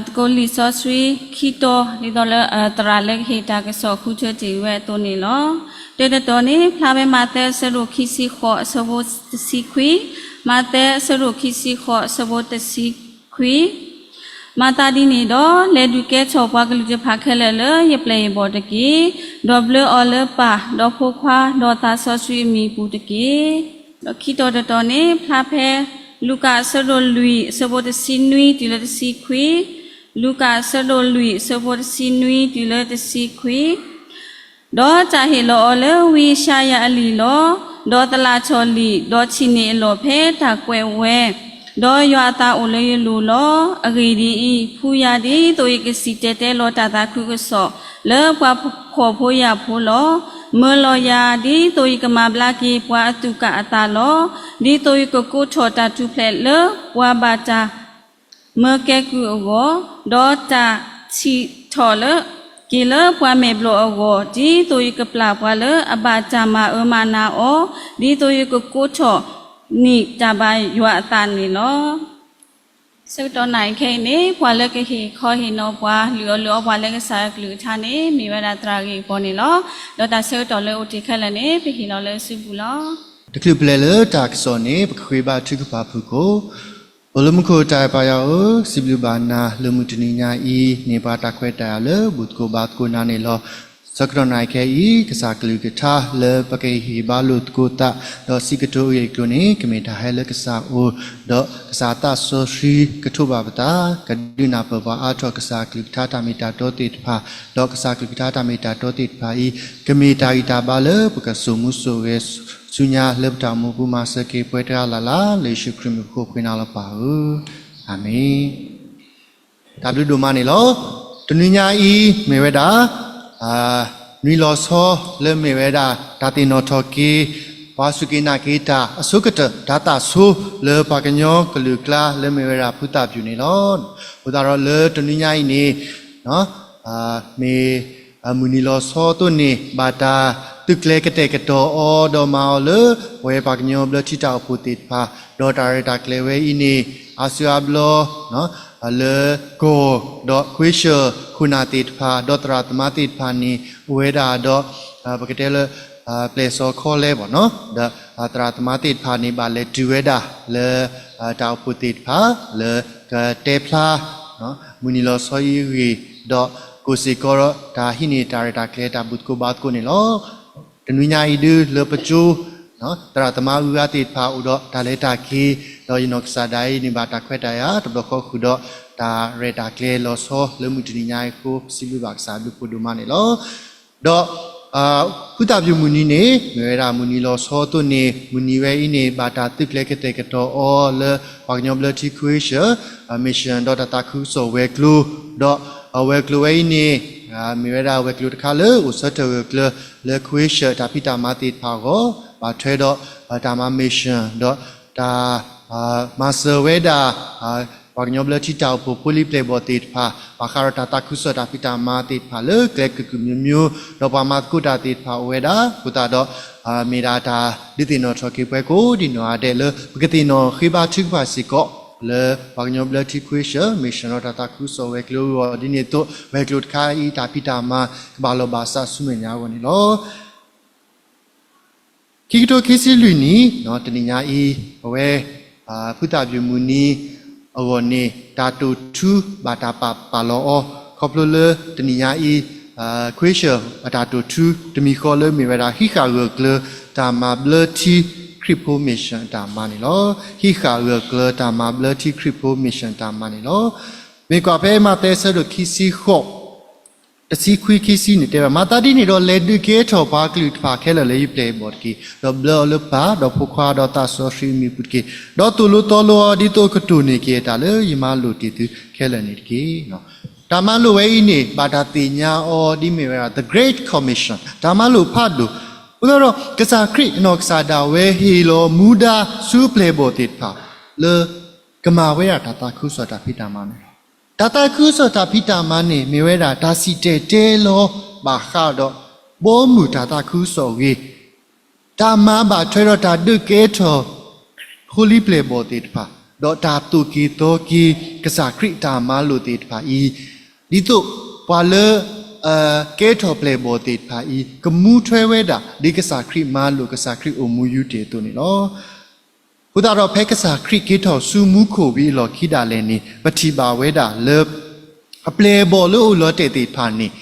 သကိးလံာ်စီဆှံခံတီၤ ဒ်သိးလၢသရၣ်လၢကဟ့ၣ်တၢ်ကစီၣ်ဃုထၢတ့ၢ်ဝဲအသိးန့ၣ်လီၤ. တၢတတီၤန့ၣ် ဖျါဖဲမးသဲအဆၢဒိၣ်ခံဆံဃိး အဆၢဖိတဆံခွံ, မးသဲအဆၢဒိၣ်ခံဆံဃိး အဆၢဖိတဆံခွံ, မၤသးဒ်န့ၣ်ဒီး လဲၤဒုးကဲထီၣ်ပှၤကလုာ်တဖၣ်ခဲလၢာ်လၢယပျဲၢ်ယဘီၣ်တက့ၢ်. ဒီးဘျၢအီၤလၢပၢ်, ဒီးဖိခွါ, ဒီးသးစီဆှံအမံၤအပူၤတက့ၢ်. ဒီးခံတီၤတတီၤန့ၣ် ဖျါဖဲလူၤကၣ်အဆၢဒိၣ်လွံၢ် အဆၢဖိတဆံနွံတုၤလၢတဆံခွံ, လူၤကၣ်အဆၢဒိၣ်လွံၢ် အဆၢဖိတဆံနွံတုၤလၢတဆံခွံ, ဒီးတၢ်ဟ့ၣ်လီၤအီၤလၢဝံယၡါယၤအလံာ်လီၤ. ဒီးသလၣ်ထီၣ်လံာ်, ဒီးထံၣ်န့ၢ်အလီၢ်ဖဲတၢ်ကွဲးဝဲ, ဒီးယွၤအသးအိၣ်လၢယလိၤလီၤ. အဂ့ၢ်ဒ်အံၤ, ဖှူယၤဒ်သိးယကစံၣ်တဲၤတဲလီၤတၢ်သးခုကစီၣ် လၢပှၤဖှီၣ်ဖိယာ်ဖိလီၤ. မၢလီၤယၤဒ်သိးယကမၤဘျါက့ၤပှၤအသူၣ်ကၢ်အသးလီၤ. ဒ်သိးယကကိးထီၣ်တၢ်ထူၣ်ဖျဲးလၢပှၤဘၣ်တၢ်မၢကဲကုၢ်အဂီၢ်, ဒီးတၢ်ထံၣ်ထီၣ်လၢက့ၤလၢပှၤမဲာ်ဘျီၣ်အဂီၢ်, ဒ်သိးယကပျၢ်ပှၤလၢအဘၣ်တၢ်မၤအၢမၤနးအီၤ, ဒ်သိးယကကိးထီၣ်န့ၢ်တၢ်ဘၣ်ယွၤအသးန့ၣ်လီၤ. ဆၢကတီၢ်နၣ်ရံၣ်ခဲအံၤန့ၣ် ပှၤလၢကဟ့ၣ်ခီဟ့ၣ်နီၤပှၤ လုၢ်အီၣ်လုၢ်အီပှၤလၢကစၢ်အကလုၢ်ကထါန့ၣ် မ့ၢ်ဝဲဒၣ်သရၣ်ဂ့ၢ်အပီန့ၣ်လီၤ. ဒီးတၢ်ဆၢကတီၢ်လၢအိၣ်တ့ၢ်ခဲလၢာ်န့ၣ် ပဟ့ၣ်လီၤလၢစုပူၤလီၤ. တချုးပလဲၤလၢတၢ်ကစီၣ်န့ၣ် ပကဃ့ဘါထုကဖၣ်ဖုၣ်ကိာ်. အိၣ်လၢမူခိၣ်တၢ်အဲၣ်ပၢ်ယွၤဧၢ, စံးဘျုးဘၣ်နၤလၢမုၢ်တနံၤညါအံၤ န့ၢ်ပှၤတၢ်ခွဲးတၢ်ယာ်လၢ ဘူၣ်သကိးဘါသကိးနၤန့ၣ်လီၤ. ဆၢကတီၢ်နၣ်ရံၣ်ခဲအံၤ ကစၢ်ကလုၢ်ကထါလၢပကဟ့ၣ်ဘါလိာ်သကိးသး ဒီးစံးကတိၤအဂ့ၢ်အကျိၤန့ၣ် ကမ့ၢ်တၢ်ဟဲလၢကစၢ်အအိၣ်, ဒီးကစၢ်သးစီဆှံကထိးဘၣ်ပသး, ကဒုးနၢ်ပၢၢ်ပှၤအါထီၣ်ကစၢ်ကလုၢ်ကထါတၢ်မ့ၢ်တၢ်တီသ့ၣ်တဖၣ်, ဒီးကစၢ်ကလုၢ်ကထါတၢ်မ့ၢ်တၢ်တီသ့ၣ်တဖၣ်အံၤ ကမ့ၢ်တၢ်ဂံၢ်တၢ်ဘါလၢပကစိာ်မူစိာ်ဂဲၤဆူညါလၢပတၢ်အိၣ်မူပူၤမၤစၢၤက့ၤပှၤတဂၤလၢ်လၢ် လၢယ့ၣ်ၡူးခရံာ်မံၤအဃိ ပဃ့နၤလီၤပၢ်ဧၢ, အၤမ့ၣ်. တၢ်ဘျုးဒိၣ်မးန့ၣ်လီၤ. တနွံညါအံၤ မ့ၢ်ဝဲဒၣ် နွံလီၤဆီလၢမ့ၢ်ဝဲဒၣ် တၢ်သ့ၣ်နီၣ်ထီၣ်က့ၤ ပှၤစူၢ်က့ၤနာ်က့ၤတၢ်အဆိကတၢၢ် တၢ်သးဆိလၢပှၤကညီကလုာ်အကျါလၢမ့ၢ်ဝဲဒၣ်ဖုသၣ်ပျူၣ်န့ၣ်လီၤ. အဃိသတးဒီးလၢတနွံညါအံၤန့ၣ် မ့ၢ် မုၢ်နံၤလီၤဆီအသိးန့ၣ် ဘၣ်တၢ်သုးကျဲၤကတဲာ်ကတီၤအီၤဒီးမၤအီၤလၢ ပဝဲပှၤကညီဘျၢထံတၢ်အိၣ်ဖှိၣ်သ့ၣ်တဖၣ်, ဒီးတၢ်ရဲၣ်တၢ်ကျဲၤဝဲအံၤန့ၣ် အါစုအါဘျီ လၢကီၢ်ဒီးခွ့ၡၢၣ်ခိၣ်နၢ်သ့ၣ်တဖၣ် ဒီးသရၣ်သမါသ့ၣ်တဖၣ်န့ၣ် အိၣ်ဝဲဒၣ်ဒီး ပကတဲလၢ ပျဲၢ်စီၤခီလဲဘၣ်နီၤ, ဒီးသရၣ်သမါသ့ၣ်တဖၣ်န့ၣ် ဘၣ်လဲၤတုၤဝဲဒၣ်လၢ တၢ်အိၣ်ဖှိၣ်သ့ၣ်တဖၣ် လၢကတဲဖျါ မုၢ်နံၤလီၤဆီအံၤအဂ့ၢ်, ဒီးကိးစ့ၢ်ကီးဒီး တၢ်ဟံးန့ၢ်တၢ်ရဲၣ်တၢ်ကျဲၤတၢ်ဘူၣ်သကိးဘါသကိးန့ၣ်လီၤ. တနွံညါအံၤဒုးလၢပကၠိ သရၣ်သမါအုၣ်အါသ့ၣ်တဖၣ်အိၣ်ဒီးတၢ်လဲၤတၢ်က့ၤ, ဒီးယနီၢ်ကစၢ်ဒၣ်အံၤန့ၣ် ဘၣ်တၢ်ခွဲးတၢ်ယာ်တဘျီဃီဃုာ်ဒီး တၢ်ရဲၣ်တၢ်ကျဲၤလီၤဆီလၢမုၢ်တနံၤညါအံၤအဃိ ပစံးဘျုးဘၣ်ကစၢ်အဘျုးဖှိၣ်ဒိၣ်မးန့ၣ်လီၤ. ဒီး ဖုသၣ်ပျူၣ်မုၢ်နံၤန့ၣ် မ့ၢ်ဝဲဒၣ်မုၢ်နံၤလီၤဆီအသိးန့ၣ် မုၢ်နံၤဝဲအံၤန့ၣ် ဘၣ်တၢ်သုးကျဲၤကတဲာ်ကတီၤအီၤလၢ ပှၤကညီဘျၢထံခွ့ၡၢၣ် mission ဒီးတၢ်သးခုကစီၣ်ဝဲၤကျိၤ, ဒီးအဝဲၤကျိၤဝဲအံၤန့ၣ် မ့ၢ်ဝဲဒၣ်ဝဲၤကျိၤတခါလၢအိၣ်ဆၢထၢၣ်ဂၢၢ်ကျၢၤလၢခွ့ၡၢၣ်တၢ်ဖံးတၢ်မၤသ့ၣ်တဖၣ်အဂီၢ်, ဘၣ်ထွဲဒီးတၢ်မၤ mission ဒီးတၢ် မၤစၢၤဝဲဒၣ် ပှၤကညီဘျၢထံတၢ်အိၣ်ဖှိၣ်ဖိလံၤပျဲၢ်ဘီၣ်သ့ၣ်တဖၣ် ဘၣ်ဃးဒီးတၢ်သးခုကစီၣ်တၢ်ဖံးတၢ်မၤသ့ၣ်တဖၣ်လၢကျဲကုၢ်ကုၢ်မံၤမံၤ, ဒီးပှၤမၤသကိးတၢ်သ့ၣ်တဖၣ်အိၣ်ဝဲဒၣ်အဃိသတးဒီး မ့ၢ်ဒၣ်တၢ်ဒုးသ့ၣ်နီၣ်ထီၣ်က့ၤပှၤကိးဒံနီၢ်ဂၤဒဲးလၢ ပကသ့ၣ်နီၣ်ဃ့ဘါထုကဖၣ်စ့ၢ်ကီး လၢပှၤကညီဘျၢထံခွ့ၡၢၣ် mission ဒီးတၢ်သးခုကစီၣ်ဝဲၤကျိၤအဂီၢ် ဒ်န့ၣ်အသိး ဝဲၤကျိၤတခါအံၤတၢ်ဖံးတၢ်မၤ ကဘၣ်လီၤဘၣ်စးဆူမဲာ်ညါအဂီၢ်န့ၣ်လီၤ. ခံကထိခံဆံလွံၢ်နံၣ် တနံၤညါအံၤ အဝဲ ဖုသၣ်ပျူၣ်မုၢ်နံၤအဂီၢ်န့ၣ် တၢ်တိာ်ထူဘၣ်တၢ်ပာ်ပာ်လီၤအီၤ ခီဖျိလၢတနံၤညါအံၤ ခွ့ၡၢၣ်အတၢ်တိာ်ထူတမံၤဃီလၢမ့ၢ်ဝဲဒၣ် ဟံးဃာ်ဂၢၢ်ကျၢၤတၢ်မၤဘျၢထံခရံာ်ဖိ mission အတၢ်မၤန့ၣ်လီၤ. ဟံးဃာ်ဂၢၢ်ကျၢၤတၢ်မၤဘျၢထံခရံာ်ဖိ mission အတၢ်မၤန့ၣ်လီၤ. မ့ၢ်ကွၢ်ဖဲမးသဲအဆၢဒိၣ်ခံဆံဃိး တဆံခွံခံဆံန့ၣ် တဲဝဲ မၤသးဒ်န့ၣ်ဒီး လဲၤဒုးကဲထီၣ်ပှၤကလုာ်တဖၣ်ခဲလၢာ်လၢယပျဲၢ်ယဘီၣ်တက့ၢ်. ဒီးဘျၢအီၤလၢပၢ်, ဒီးဖိခွါ, ဒီးသးစီဆှံအမံၤအပူၤတက့ၢ်. ဒီးသိၣ်လိသီလိအီၤ ဒ်သိးအကတိၢ်န့ၢ်က့ၤတၢ်လၢယမၤလိာ်တ့ၢ်သုခဲလၢာ်န့ၣ်တက့ၢ်. တၢ်မၤလိာ်ဝဲအံၤန့ၣ် ဘၣ်တၢ်သ့ၣ်ညါအီၤဒ်မ့ၢ်ဝဲဒၣ် the Great Commission တၢ်မၤလိာ်ဖးဒိၣ်, အဃိသတးဒီး ကစၢ်ခရံာ်အနီၢ်ကစၢ်ဒၣ်ဝဲဟ့ၣ်လီၤမူဒါဆူပျဲၢ်ဘီၣ်သ့ၣ်တဖၣ် လၢ ကမၤဝဲဒၣ်တၢ်သးခုကစီၣ်တၢ်ဖံးတၢ်မၤန့ၣ်လီၤ. တၢ်သးခုကစီၣ်တၢ်ဖံးတၢ်မၤန့ၣ် မ့ၢ်ဝဲဒၣ်တၢ်စံၣ်တဲၤတဲလီၤဘၣ်ဃးဒီး ဘီမုၢ်တၢ်သးခုကစီၣ်အဂ့ၢ်, တၢ်မၤဘၣ်ထွဲဒီးတၢ်ဒုးကဲထီၣ် ဖိလံၤပျဲၢ်ဘီၣ်သ့ၣ်တဖၣ် ဒီးတၢ်သိၣ်က့ၤသီက့ၤ ကစၢ်ခရံာ်တၢ်မၤလိာ်သ့ၣ်တဖၣ်အံၤ, ဒ်သိးပှၤလၢ ကဲထီၣ်ပျဲၢ်ဘီၣ်သ့ၣ်တဖၣ်အံၤ ကမူထွဲဝဲဒၣ် ဒ်ကစၢ်ခရံာ်မၤလိာ် ကစၢ်ခရံာ်အိၣ်မူယူၢ်တ့ၢ်အသိးန့ၣ်လီၤ. အဃိသတးဒီး ဖဲကစၢ်ခရံာ်က့ၤထီၣ်ဆူမူခိၣ်ဝံၤအလီၢ်ခံဒၣ်လဲာ်န့ၣ် ပထံၣ်ဘၣ်ဝဲဒၣ်လၢ အပျဲၢ်အဘီၣ်လၢအိၣ်လီၤတဲာ်သ့ၣ်တဖၣ်န့ၣ်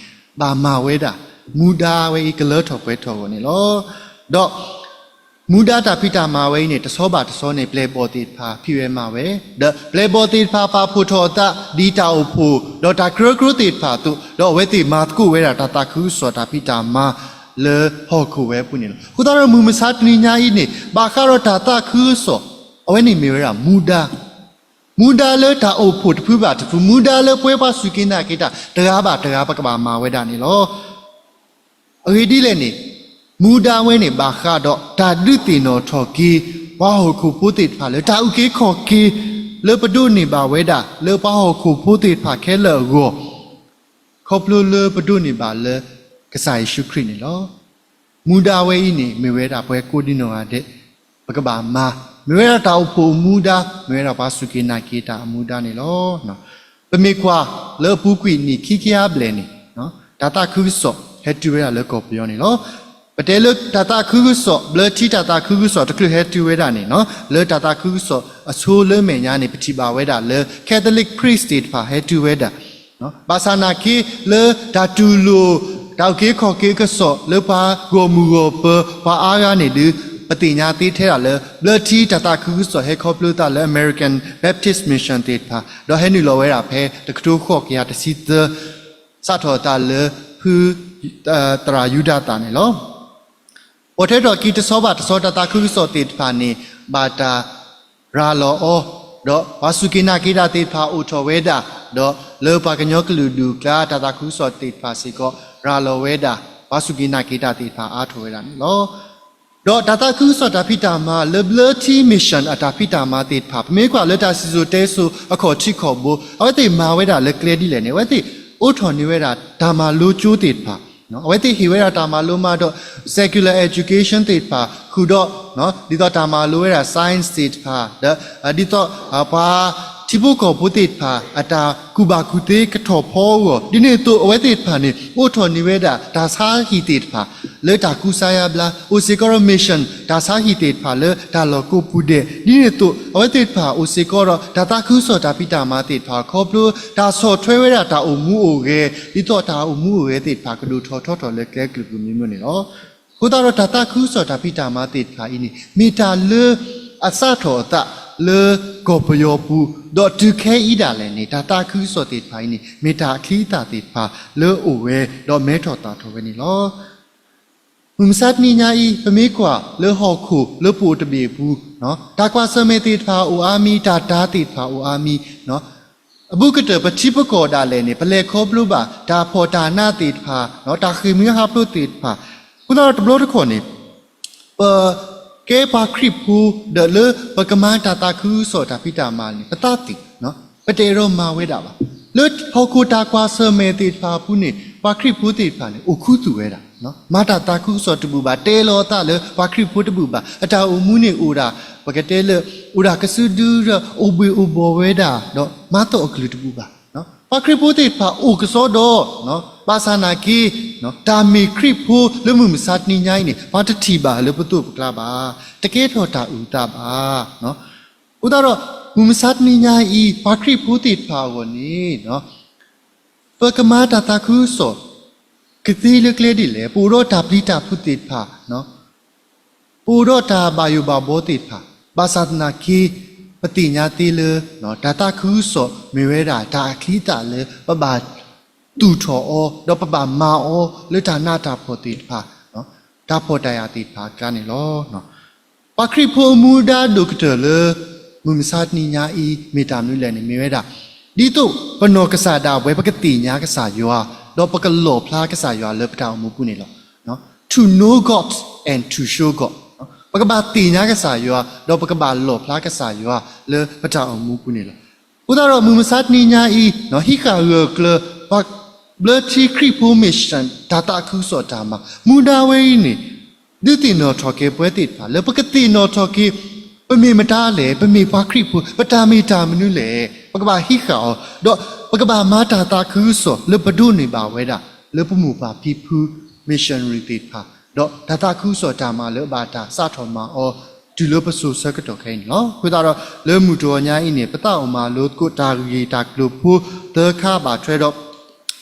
ဘၣ်မၤဝဲဒၣ် မူဒါဝဲအံၤကလၢထီၣ်ပှဲၤထီၣ်အဂီၢ်န့ၣ်လီၤ. ဒီး မူဒါတၢ်ဖံးတၢ်မၤဝဲအံၤန့ၣ် တဆီဘၣ်တဆီန့ၣ် ပျဲၢ်ဘီၣ်သ့ၣ်တဖၣ်ဖံးဝဲမၤဝဲ, ဒီးပျဲၢ်ဘီၣ်သ့ၣ်တဖၣ်ပာ်ဖှိၣ်ထီၣ်အသး ဒ်တၢ်အိၣ်ဖှိၣ် ဒီးတၢ်ကရၢကရိသ့ၣ်တဖၣ်အသိး, ဒီးအဝဲသ့ၣ်မၤသကိးဝဲဒၣ်တၢ်သးခုကစီၣ်တၢ်ဖံးတၢ်မၤ လၢဟီၣ်ခိၣ်ဝဲအပူၤန့ၣ်လီၤ. အဃိသတးဒီး မုၢ်မဆါတနံၤညါအံၤန့ၣ် ဘၣ်ဃးဒီးတၢ်သးခုကစီၣ် အဝဲန့ၣ်မ့ၢ်ဝဲဒၣ်မူဒါ မူဒါလၢတၢ်အိၣ်ဖှိၣ်တဖုဘၣ်တဖု, မူဒါလၢပဝဲပှၤစူၢ်က့ၤနာ်က့ၤတၢ် တဂၤဘၣ်တဂၤ ပကဘၣ်မၤဝဲဒၣ်န့ၣ်လီၤ. အဂ့ၢ်ဒ်လဲၣ်န့ၣ်, မူဒါဝဲန့ၣ်ဘၣ်ဃးဒီးတၢ်ဒုးသ့ၣ်နီၣ်ထီၣ်က့ၤ ပှၤဟီၣ်ခိၣ်ဖိသ့ၣ်တဖၣ်လၢ တၢ်အုၣ်က့ၤခီၣ်က့ၤ လၢပဒိးန့ၢ်ဘၣ်ဝဲဒၣ် လၢပှၤဟီၣ်ခိၣ်ဖိသ့ၣ်တဖၣ်ခဲလၢာ်အဂီၢ် ခီဖျိလၢပဒိးန့ၢ်ဘၣ်လၢ ကစၢ်ယ့ၣ်ၡူးခရံာ်န့ၣ်လီၤ. မူဒါဝဲအံၤန့ၣ် မ့ၢ်ဝဲဒၣ်ပှၤကိးဒံနီၢ်ဂၤဒဲး ပကဘၣ်မၤ, မ့ၢ်ဝဲဒၣ်တၢ်အိၣ်ဖှိၣ်အမူဒါ, မ့ၢ်ဝဲဒၣ်ပှၤစူၢ်က့ၤနာ်က့ၤတၢ်အမူဒါန့ၣ်လီၤ. ပမ့ၢ်ကွၢ်လၢအပူၤကွံာ်နံၣ်ခံကယၤဘျဲၣ်န့ၣ်, တၢ်သးခုကစီၣ်ဟဲတုၤဝဲဒၣ်လၢကီၢ်ပယီၤန့ၣ်လီၤ. ပတဲလၢတၢ်သးခုကစီၣ် ဘျၢထံတၢ်သးခုကစီၣ်တချုးဟဲတုၤဝဲဒၣ်န့ၣ်, လၢတၢ်သးခုကစီၣ်အဆိလၢမဲာ်ညါန့ၣ် ပထံၣ်ဘၣ်ဝဲဒၣ်လၢ Catholic priest သ့ၣ်တဖၣ်ဟဲတုၤဝဲဒၣ် ဘၣ်ဆၣ်နာ်က့လၢတၢ်တူၢ်လိာ် တၢ်အုၣ်က့ၤခီၣ်က့ၤကစီၣ်လၢပှၤဂီၢ်မုၢ်ဂီၢ်ပၢၤ ပှၤအါဂၤန့ၣ်ဒီး ပသ့ၣ်ညါသ့ထဲဒၣ်လၢ ဘျၢထံတၢ်သးခုကစီၣ်ဟဲခီဖျိသးလၢ American Baptist Mission သ့ၣ်တဖၣ် ဒီးဟဲနုာ်လီၤဝဲဒၣ်ဖဲတကထိဃိးကယၤတဆံသၢ စးထီၣ်အသးလၢဖု သရၣ်ယူဒၤသၣ်န့ၣ်လီၤ. ပိာ်ထွဲထီၣ်က့ၤတဆီဘၣ်တဆီ တၢ်သးခုကစီၣ်သ့ၣ်တဖၣ်န့ၣ် ဘၣ်တၢ်ရၤလီၤအီၤ, ဒီးပှၤစူၢ်က့ၤနာ်က့ၤတၢ်သ့ၣ်တဖၣ်အိၣ်ထီၣ်ဝဲဒၣ်, ဒီးလၢပှၤကညီကလုာ်ဒူၣ်ကျါ တၢ်သးခုကစီၣ်သ့ၣ်တဖၣ်စ့ၢ်ကီး ရၤလီၤဝဲဒၣ်, ပှၤစူၢ်က့ၤနာ်က့ၤတၢ်သ့ၣ်တဖၣ်အါထီၣ်ဝဲဒၣ်န့ၣ်လီၤ. ဒီးတၢ်သးခုကစီၣ်တၢ်ဖံးတၢ်မၤလၢ ဘျၢထံ Mission အတၢ်ဖံးတၢ်မၤသ့ၣ်တဖၣ် ပမ့ၢ်ကွၢ်လၢတၢ်စံၣ်စိၤတဲစိၤအခီၣ်ထံးခီၣ်ဘိ အဝဲသ့ၣ်မၤဝဲဒၣ်လၢကျဲဒ်လဲၣ်န့ၣ် အဝဲသ့ၣ်အိးထီၣ်န့ၢ်ဝဲဒၣ်တၢ်မၤလိကၠိသ့ၣ်တဖၣ်, အဝဲသ့ၣ်ဟ့ၣ်ဝဲဒၣ်တၢ်မၤလိမးဒီး secular education သ့ၣ်တဖၣ် ဃုာ်ဒီး ဒ်သိးတၢ်မၤလိဝဲဒၣ် science သ့ၣ်တဖၣ် ဒီး ဒ်သိးပှၤထံဖိကီၢ်ဖိသ့ၣ်တဖၣ် အတၢ်ကူၣ်ဘၣ်ကူၣ်သ့ကထီၣ်ဖီအဂီၢ်, ဒ်န့ၣ်အသိး အဝဲသ့ၣ်တဖၣ်န့ၣ် အိးထီၣ်န့ၢ်ဝဲဒၣ်တၢ်ဆါဟံၣ်သ့ၣ်တဖၣ် လၢတၢ်ကူစါယါဘျါ, အိၣ်စ့ၢ်ကီးဒီး mission တၢ်ဆါဟံၣ်သ့ၣ်တဖၣ်လၢတၢ်လီၢ်ကိးပူၤဒဲး, ဒ်န့ၣ်အသိး အဝဲသ့ၣ်တဖၣ်အိၣ်စ့ၢ်ကီးဒီး တၢ်သးခုကစီၣ်တၢ်ဖံးတၢ်မၤသ့ၣ်တဖၣ် ခီဖျိတၢ်ဆီၣ်ထွဲဝဲဒၣ်တၢ်အိၣ်မူအိၣ်ဂဲၤ, ဒ်သိးတၢ်အိၣ်မူအိၣ်ဂဲၤသ့ၣ်တဖၣ် ကဒိၣ်ထီၣ်ထီထီၣ်လၢကျဲကလုာ်ပူၤမံၤမံၤန့ၣ်လီၤ. အဃိသတးဒီး တၢ်သးခုကစီၣ်တၢ်ဖံးတၢ်မၤသ့ၣ်တဖၣ်အံၤန့ၣ် မ့ၢ်တၢ်လၢအစးထီၣ်အသးလၢကီၢ်ပယီၤပူၤ, ဒီးတုၤခဲအံၤဒၣ်လဲာ်န့ၣ် တၢ်သးခုကစီၣ်သ့ၣ်တဖၣ်အံၤန့ၣ် မ့ၢ်တၢ်အချံအသၣ်သ့ၣ်တဖၣ်လၢအအိၣ်ဝဲ ဒီးမဲထီၣ်သၣ်ထီၣ်ဝဲန့ၣ်လီၤ. မုၢ်မဆါတနံၤညါအံၤ ပမ့ၢ်ကွၢ်လၢဟီၣ်ခိၣ်လၢပအိၣ်တဘ့ၣ်အပူၤ, တၢ်ကွၢ်ဆၢၣ်မဲာ်သ့ၣ်တဖၣ်အိၣ်အါမံၤ, တၢ်တၤသ့ၣ်တဖၣ်အိၣ်အါမံၤ, အဘူးကတၢၢ်ပထံပကီၢ်ဒၣ်လဲာ်န့ၣ် ပလဲၤခီဖျိဘၣ် တၢ်ဖှီၣ်တၢ်နးသ့ၣ်တဖၣ်, တၢ်ဃ့ၢ်မှံဟးဖျိးသ့ၣ်တဖၣ်, အဃိသတးဒီးတဘျီတခီၣ်န့ၣ် ပကဲပှၤခရံာ်ဖိ ဒီးလၢပကမၤတၢ်သးခုကစီၣ်တၢ်ဖံးတၢ်မၤန့ၣ် ပသးသ့ၣ်, ပတအဲၣ်ဒိးမၤဝဲဒၣ်ဘၣ်. လၢဟီၣ်ခိၣ်တၢ်ကွၢ်ဆၢၣ်မဲာ်သ့ၣ်တဖၣ်အပူၤန့ၣ် ပှၤခရံာ်ဖိသ့ၣ်တဖၣ်န့ၣ် အိၣ်ခူသူၣ်ဝဲဒၣ်, မၤတၢ်သးခုကစီၣ်တဘူၣ်ဘၣ်, တဲလီၤအသးလၢပှၤခရံာ်ဖိတဘူၣ်ဘၣ်, အတၢ်အိၣ်မူန့ၣ်အိၣ်ဒၣ် ပကတဲလၢ အိၣ်ဒၣ်ကစုဒုဒီး အိၣ်ဘှ့ၣ်အိၣ်ဘှီၣ်ဝဲဒၣ် ဒီးမၤသီၣ်အကလုၢ်တဘူၣ်ဘၣ်. ပှၤခရံာ်ဖိသ့ၣ်တဖၣ်အိၣ်ကစီဒီး ဘၣ်ဆၣ်နာ်က့ တၢ်မ့ၢ်ခရံာ်ဖိလၢမုၢ်မဆါတနံၤညါအံၤန့ၣ် ပှၤတထံၣ်ဘၣ်လၢပသိးပကျါဘၣ်, တကဲထီၣ်တၢ်အုၣ်အသးဘၣ်. အဃိသတးဒီး မုၢ်မဆါတနံၤညါအံၤ ပှၤခရံာ်ဖိသ့ၣ်တဖၣ်အဂီၢ်န့ၣ် ပကမၤတၢ်သးခုကစီၣ် ကသ့လၢကျဲဒ်လဲၣ်, ပအိၣ်ဒီးတၢ်ပျံၤတၢ်ဖုးသ့ၣ်တဖၣ်, ပအိၣ်ဒီးတၢ်ဘၣ်ယိၣ်ဘၣ်ဘှီသ့ၣ်တဖၣ်, ဘၣ်ဆၣ်သနာ်က့ ပသ့ၣ်ညါသ့လၢ တၢ်သးခုကစီၣ်မ့ၢ်ဝဲဒၣ် တၢ်အချံအသၣ်လၢပဘၣ်သူၣ်ထီၣ်အီၤ ဒီးပဘၣ်မၤအီၤလၢတၢ်နးတၢ်ဖှီၣ်သ့ၣ်တဖၣ်, တၢ်ဖှီၣ်တၢ်ယာ်သ့ၣ်တဖၣ်အကျါန့ၣ်လီၤ. ပှၤခရံာ်ဖိအမူဒါဒိၣ်ကတၢၢ်လၢ မုၢ်မဆါတနံၤညါအံၤ မ့ၢ်တၢ်မနုၤလဲၣ်န့ၣ် မ့ၢ်ဝဲဒၣ် ဒ်သိးပနီၢ်ကစၢ်ဒၣ်ဝဲ ပကသ့ၣ်ညါကစၢ်ယွၤ, ဒီးပကလီၣ်ဖျါကစၢ်ယွၤလၢပတၢ်အိၣ်မူပူၤန့ၣ်လီၤ. To know God and to show God, ပကဘၣ်သ့ၣ်ညါကစၢ်ယွၤ ဒီးပကဘၣ်လီၣ်ဖျါကစၢ်ယွၤလၢပတၢ်အိၣ်မူပူၤန့ၣ်လီၤ. အဃိသတးဒီး မုၢ်မဆါတနံၤညါအံၤ ဟံးဃာ်ဂၢၢ်ကျၢၤ ပှၤဘျၢထံခရံာ်ဖိ mission တၢ်သးခုကစီၣ်တၢ်မၤ မူဒါဝဲအံၤန့ၣ် ဒုးသ့ၣ်နီၣ်ထီၣ်က့ၤပဝဲသ့ၣ်တဖၣ် လၢပကသ့ၣ်နီၣ်ထီၣ်က့ၤ ပမ့ၢ်မတၤလဲၣ်, ပမ့ၢ်ပှၤခရံာ်ဖိ, ပတၢ်မ့ၢ်တၢ်မနုၤလဲၣ်, ပကဘၣ်ဟံးဃာ်အီၤ, ဒီးပကဘၣ်မၤတၢ်သးခုကစီၣ်လၢပဒိးန့ၢ်ဘၣ်ဝဲဒၣ် လၢပမိၢ်ပၢ်ဖံဖု missionary သ့ၣ်တဖၣ်, ဒီးတၢ်သးခုကစီၣ်တၢ်မၤလၢအဘၣ်တၢ်စးထီၣ်မၤအီၤ တုၤလၢပစိၤဆၢကတီၢ်ခဲအံၤန့ၣ်လီၤ. အဃိသတးဒီး လၢမုၢ်တဂီၤညါအံၤန့ၣ် ပသးအိၣ်မၤလိသကိးတၢ်ဂ့ၢ်တၢ်ကျိၤဖိသၢခါဘၣ်ထွဲဒီး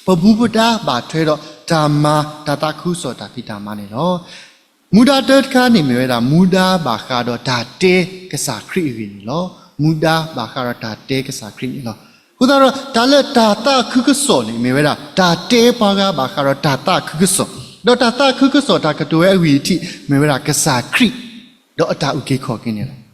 ပမူပဒါဘၣ်ထွဲဒီးတၢ်မၤတၢ်သးခုကစီၣ်တၢ်ဖံးတၢ်မၤန့ၣ်လီၤ. မူဒါတၢတခါန့ၣ်မ့ၢ်ဝဲဒၣ် မူဒါဘၣ်ဃးဒီးတၢ်တဲကစၢ်ခရံာ်အဂ့ၢ်န့ၣ်လီၤ. မူဒါဘၣ်ဃးဒီးတၢ်တဲကစၢ်ခရံာ်န့ၣ်လီၤ. အဃိသတးဒီး တၢ်လၢတၢ်သးခုကစီၣ်န့ၣ် မ့ၢ်ဝဲဒၣ် တၢ်တဲပှၤဂၤဘၣ်ဃးဒီးတၢ်သးခုကစီၣ်, ဒီးတၢ်သးခုကစီၣ်တၢ်ကတိၤဝဲအဂံၢ်အထံး မ့ၢ်ဝဲဒၣ်ကစၢ်ခရံာ် ဒီးအတၢ်အုၣ်က့ၤခီၣ်က့ၤန့ၣ်လီၤ.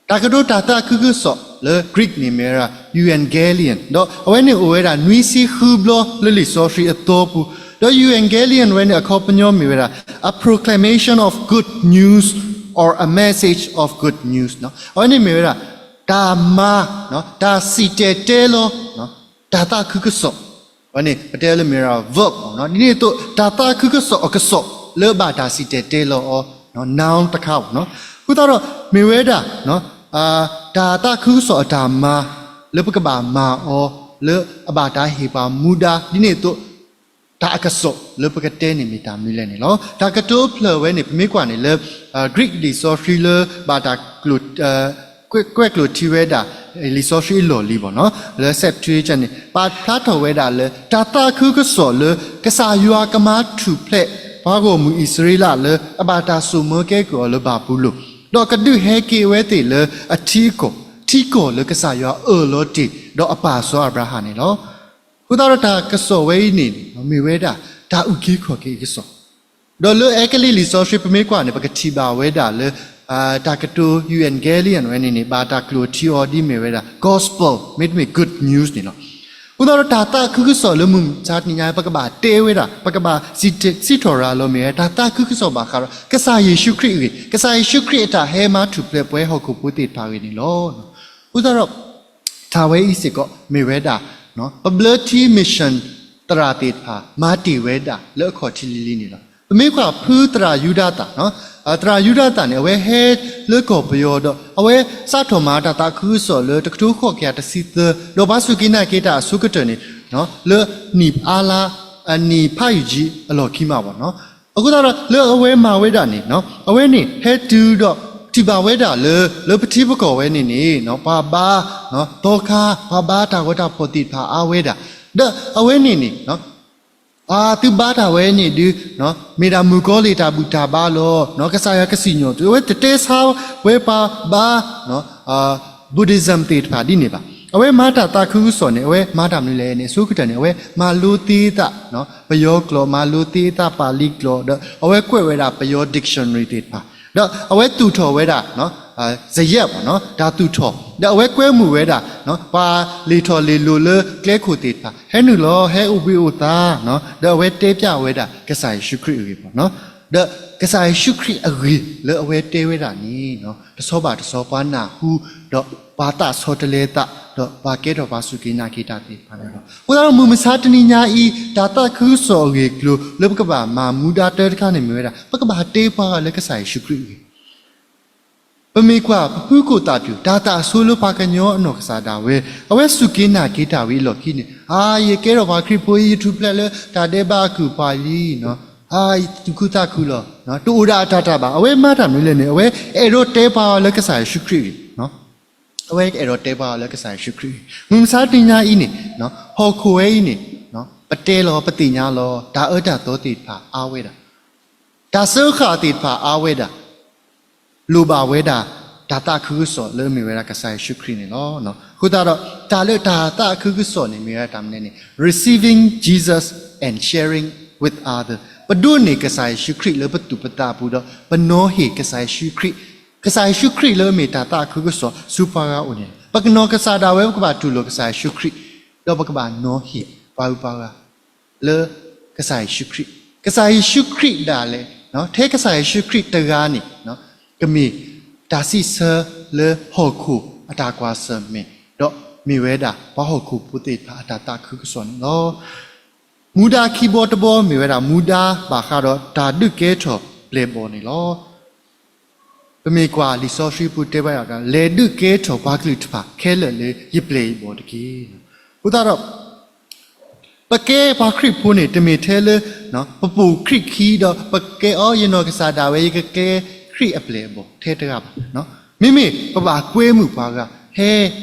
တၢ်ကတိၤတၢ်သးခုကစီၣ်လၢ Greek န့ၣ်မ့ၢ်ဝဲဒၣ် euangelion, ဒီးအဝဲန့ၣ်အိၣ်ဝဲဒၣ်နွံဆံဃုဘျီလၢလံာ်စီဆှံအသီပူၤ, ဒီး euangelion ဝဲန့ၣ်အခီပညီမ့ၢ်ဝဲဒၣ် a proclamation of good news or a message of good news အဝဲန့ၣ်မ့ၢ်ဝဲဒၣ် တၢ်မၤ, တၢ်စံၣ်တဲၤတဲလီၤ တၢ်သးခုကစီၣ်, အဝဲန့ၣ် ပတဲလၢမ့ၢ်ဝဲဒၣ် verb န့ၣ်, ဒ်န့ၣ်အသိး တၢ်သးခုကစီၣ်အကစီၣ်လၢဘၣ်တၢ်စံၣ်တဲၤတဲလီၤအီၤ noun တခါဘၣ်န့ၣ်. အဃိသတးဒီး မ့ၢ်ဝဲဒၣ် တၢ်သးခုကစီၣ်အတၢ်မၤ လၢပကဘၣ်မၤအီၤ လၢအဘၣ်တၢ်ဟ့ၣ်ပှၤမူဒါ ဒ်န့ၣ်အသိး တၢ်အကစီၣ်လၢပကတဲန့ၣ်မ့ၢ်တၢ်မနုၤလဲၣ်န့ၣ်လီၤ. တၢ်ကတိၤဖျၢၣ်ဝဲန့ၣ် ပမ့ၢ်ကွၢ်န့ၣ်လၢ Greek လံာ်စီဆှံလၢဘၣ်တၢ် ကွဲးကျိာ်ထံဝဲဒၣ် လံာ်စီဆှံအလီၢ်လံၤဘၣ်န့ၣ် လၢ Septuagint န့ၣ် ပာ်ဖျါထီၣ်ဝဲဒၣ်လၢ တၢ်သးခုကစီၣ်လၢ ကစၢ်ယွၤကမၤထူၣ်ဖျဲး ပှၤဂီၢ်မုၢ်အံၣ်စရ့လးလၢ အဘၣ်တၢ်စိာ်မၢကဲကုၢ်အီၤလၢဘၤဘူလိၣ်, ဒီးကဒုးဟဲက့ၤအဝဲသ့ၣ်လၢအထံအကီၢ်, ထံကီၢ်လၢကစၢ်ယွၤအၢၣ်လီၤတ့ၢ် ဒီးအပၢ်စီၤအၤဘြၤဟၣ်န့ၣ်လီၤ. အဃိသတးဒီးတၢ်ကစီၣ်ဝဲအံၤန့ၣ် မ့ၢ်ဝဲဒၣ် တၢ်အုၣ်က့ၤခီၣ်က့ၤအကစီၣ်, ဒီးလၢအဲကလံးလံာ်စီဆှံပမ့ၢ်ကွၢ်န့ၣ် ပကထံၣ်ဘၣ်ဝဲဒၣ်လၢ တၢ်ကတိၤ euangelion ဝဲန့ၣ်န့ၣ် ဘၣ်တၢ်ကျိာ်ထံအီၤဒ်မ့ၢ်ဝဲဒၣ် gospel မ့တမ့ၢ် good news န့ၣ်လီၤ. အဃိသတးဒီးတၢ်သးခုကစီၣ်လၢမုၢ်မဆါတနံၤညါ ပကဘၣ်တဲဝဲဒၣ် ပကဘၣ်စံးထီၣ်ရၤလီၤမ့ၢ်ဝဲ တၢ်သးခုကစီၣ်ဘၣ်ဃးဒီး ကစၢ်ယ့ၣ်ၡူးခရံာ်အဂ့ၢ်, ကစၢ်ယ့ၣ်ၡူးခရံာ်အတၢ်ဟဲမၤထူၣ်ဖျဲးပှၤဟီၣ်ခိၣ်ဖိသ့ၣ်တဖၣ်အဂ့ၢ်န့ၣ်လီၤ. အဃိသတးဒီး တၢ်ဝဲအံၤစ့ၢ်ကီး မ့ၢ်ဝဲဒၣ် ပဘျၢထံ mission သရၣ်သ့ၣ်တဖၣ် မၤတ့ၢ်ဝဲဒၣ်လၢအခီၣ်ထံးလံၤလံၤန့ၣ်လီၤ. ပမ့ၢ်ကွၢ်ဖုသရၣ်ယူဒၤသၣ်, သရၣ်ယူဒၤသၣ်န့ၣ် အဝဲဟဲလၢကီၢ်ပယီၤဒီး အဝဲစးထီၣ်မၤတၢ်သးခုကစီၣ်လၢတကထိဃိးကယၤတဆံသၢ, ဒီးပှၤစူၢ်က့ၤနာ်က့ၤတၢ်အဆိကတၢၢ်န့ၣ် လၢနံၣ်အါလါ နံၣ်ဖးယုၢ်ကံအလီၢ်ခံမးဘၣ်န့ၣ်. အဃိသတးဒီး လၢအဝဲမၤဝဲဒၣ်န့ၣ် အဝဲန့ၣ်ဟဲတုၤဒီး ထံၣ်ဘၣ်ဝဲဒၣ်လၢ လၢပထံပကီၢ်ဝဲန့ၣ်န့ၣ် ပှၤဘါ သီခါ ပှၤဘါတၢ်ဂီၤတၢ်ဖီၣ်သ့ၣ်တဖၣ်အါဝဲဒၣ်, ဒီးအဝဲန့ၣ်န့ၣ် သုဘါတၢ်ဝဲန့ၣ်ဒုး မ့ၢ်ဒၣ်မုၣ်ကီၤလံၢ်တၢ်ဘူၣ်တၢ်ဘါလီၤ. ကစၢ်ယွၤကစံၣ်ညီၣ်သု, အဝဲတတဲဆါဝဲပှၤဘါ Buddhism သ့ၣ်တဖၣ်ဒ်န့ၣ်ဘၣ်. အဝဲမၤတၢ်သးခုကစီၣ်န့ၣ် အဝဲမၤတၢ်မနုၤလဲၣ်န့ၣ် အဆိကတၢၢ်န့ၣ် အဝဲမၤလိသ့သး ပယီၤကျိာ်, မၤလိသ့သးပာ်လံကျိာ်, ဒီးအဝဲကွဲးဝဲဒၣ်ပယီၤ dictionary သ့ၣ်တဖၣ်, ဒီးအဝဲသူၣ်ထီၣ်ဝဲဒၣ် စယဲၢ်ဘၣ်န့ၣ် တၢ်သူၣ်ထီၣ်, ဒီးအဝဲကွဲမုာ်ဝဲဒၣ် ပှၤလ့ၤထီၣ်လ့ၤလီၤလၢကျဲခိၣ်သ့ၣ်တဖၣ် ဟဲနုာ်လီၤ ဟဲအိၣ်ဘှံးအိၣ်သါ, ဒီးအဝဲတဲပျးဝဲဒၣ် ကစၢ်ယ့ၣ်ၡူးခရံာ်အဂ့ၢ်ဘၣ်န့ၣ်. ဒီးကစၢ်ယ့ၣ်ၡူးခရံာ်အဂ့ၢ်လၢအဝဲတဲဝဲဒၣ်န့ၣ် တဆီဘၣ်တဆီ ပှၤနၢ်ဟူ, ဒီးပှၤသးဆီတလဲသး, ဒီးပှၤကဲထီၣ်ပှၤစူၢ်က့ၤနာ်က့ၤတၢ်သ့ၣ်တဖၣ်န့ၣ်လီၤ. အဃိသတးဒီးမုၢ်မဆါတနံၤညါအံၤ တၢ်သးခုကစီၣ်အဂ့ၢ်အကျိၤ လၢပကဘၣ်မၤမူဒါတၢတခါန့ၣ်မ့ၢ်ဝဲဒၣ် ပကဘၣ်တဲပှၤဂၤလၢကစၢ်ယ့ၣ်ၡူးခရံာ်အဂ့ၢ် ပမ့ၢ်ကွၢ် ပဖုကိၣ်သၣ်ပျူၣ် တၢ်သးဆိလၢပှၤကညီအနီၢ်ကစၢ်ဒၣ်ဝဲ အဝဲစူၢ်က့ၤနာ်က့ၤတၢ်ဝံၤအလီၢ်ခံန့ၣ်, အါ ယကဲထီၣ်ပှၤခရံာ်ဖိအံၤ ယထူၣ်ဖျဲးလၢတၢ်ဒဲးဘးအကုၢ်ပှၤလံ, အါ သူၣ်ခုသးခုလီၤ, တအိၣ်ဒၣ်အတၢ်တၢ်ဘၣ်. အဝဲမၤတၢ်မနုၤလဲၣ်န့ၣ် အဝဲအဲၣ်ဒိးတဲပှၤအီၤလၢကစၢ်ယ့ၣ်ၡူးခရံာ်အဂ့ၢ်, အဝဲအဲၣ်ဒိးတဲပှၤအီၤလၢကစၢ်ယ့ၣ်ၡူးခရံာ်အဂ့ၢ်. မုၢ်မဆါတနံၤညါအံၤန့ၣ် ဟီၣ်ခိၣ်ဝဲအံၤန့ၣ် ပတဲလီၤ ပသ့ၣ်ညါလီၤ တၢ်အၢတၢ်သီသ့ၣ်တဖၣ်အါဝဲဒၣ်, တၢ်စၢဃာ်သ့ၣ်တဖၣ်အါဝဲဒၣ်, လိၣ်ဘၣ်ဝဲဒၣ် တၢ်သးခုကစီၣ်လၢအမ့ၢ်ဝဲဒၣ်ကစၢ်ယ့ၣ်ၡူးခရံာ်န့ၣ်လီၤ. အဃိသတးဒီး တၢ်လၢတၢ်သးခုကစီၣ်န့ၣ်မ့ၢ်ဝဲဒၣ်တၢ်မနုၤလဲၣ်န့ၣ် receiving Jesus and sharing with other, ပဒိးန့ၢ်ကစၢ်ယ့ၣ်ၡူးခရံာ်လၢပသူၣ်ပသးပူၤဒီး ပနီၤဟ့ၣ်ကစၢ်ယ့ၣ်ၡူးခရံာ်, ကစၢ်ယ့ၣ်ၡူးခရံာ်လၢအမ့ၢ်တၢ်သးခုကစီၣ်ဆူပှၤဂၤအအိၣ်န့ၣ်လီၤ. ပကနီၢ်ကစၢ်ဒၣ်ဝဲ ပကဘၣ်တူၢ်လိာ်ကစၢ်ယ့ၣ်ၡူးခရံာ်, ဒီးပကဘၣ်နီၤဟ့ၣ်ပှၤဂုၤပှၤဂၤ လၢကစၢ်ယ့ၣ်ၡူးခရံာ်, ကစၢ်ယ့ၣ်ၡူးခရံာ်ဒၣ်လဲာ်, ထဲကစၢ်ယ့ၣ်ၡူးခရံာ်တဂၤန့ၣ် ကမ့ၢ်တၢ်စံးဆၢလၢဟီၣ်ခိၣ်အတၢ်ကွၢ်ဆၢၣ်မဲာ်, ဒီးမ့ၢ်ဝဲဒၣ်ပှၤဟီၣ်ခိၣ်ဖိသ့ၣ်တဖၣ်အတၢ်သးခုကစီၣ်န့ၣ်လီၤ. မူဒါခံဘီတဘီမ့ၢ်ဝဲဒၣ် မူဒါဘၣ်ဃးဒီးတၢ်ဒုးကဲထီၣ်ပျဲၢ်ဘီၣ်န့ၣ်လီၤ. ပမ့ၢ်ကွၢ်လံာ်စီဆှံပူၤတဲဝဲဒၣ် လဲၤဒုးကဲထီၣ်ပှၤကလုာ်တဖၣ်ခဲလၢာ်လၢယပျဲၢ်ယဘီၣ်တက့ၢ်. အဃိသတးဒီး ပကဲပှၤခရံာ်ဖိန့ၣ် တမ့ၢ်ထဲလၢ ပပိာ်ခရံာ်ခံဒီး ပကဲအီၤ ယနီၢ်ကစၢ်ဒၣ်ဝဲ ယကကဲခရံာ်အပျဲၢ်အဘီၣ်ထဲတဂၤဘၣ်. မ့မ့ၢ်ပဘၣ်ကွဲမုာ်ပှၤဂၤ ဟဲ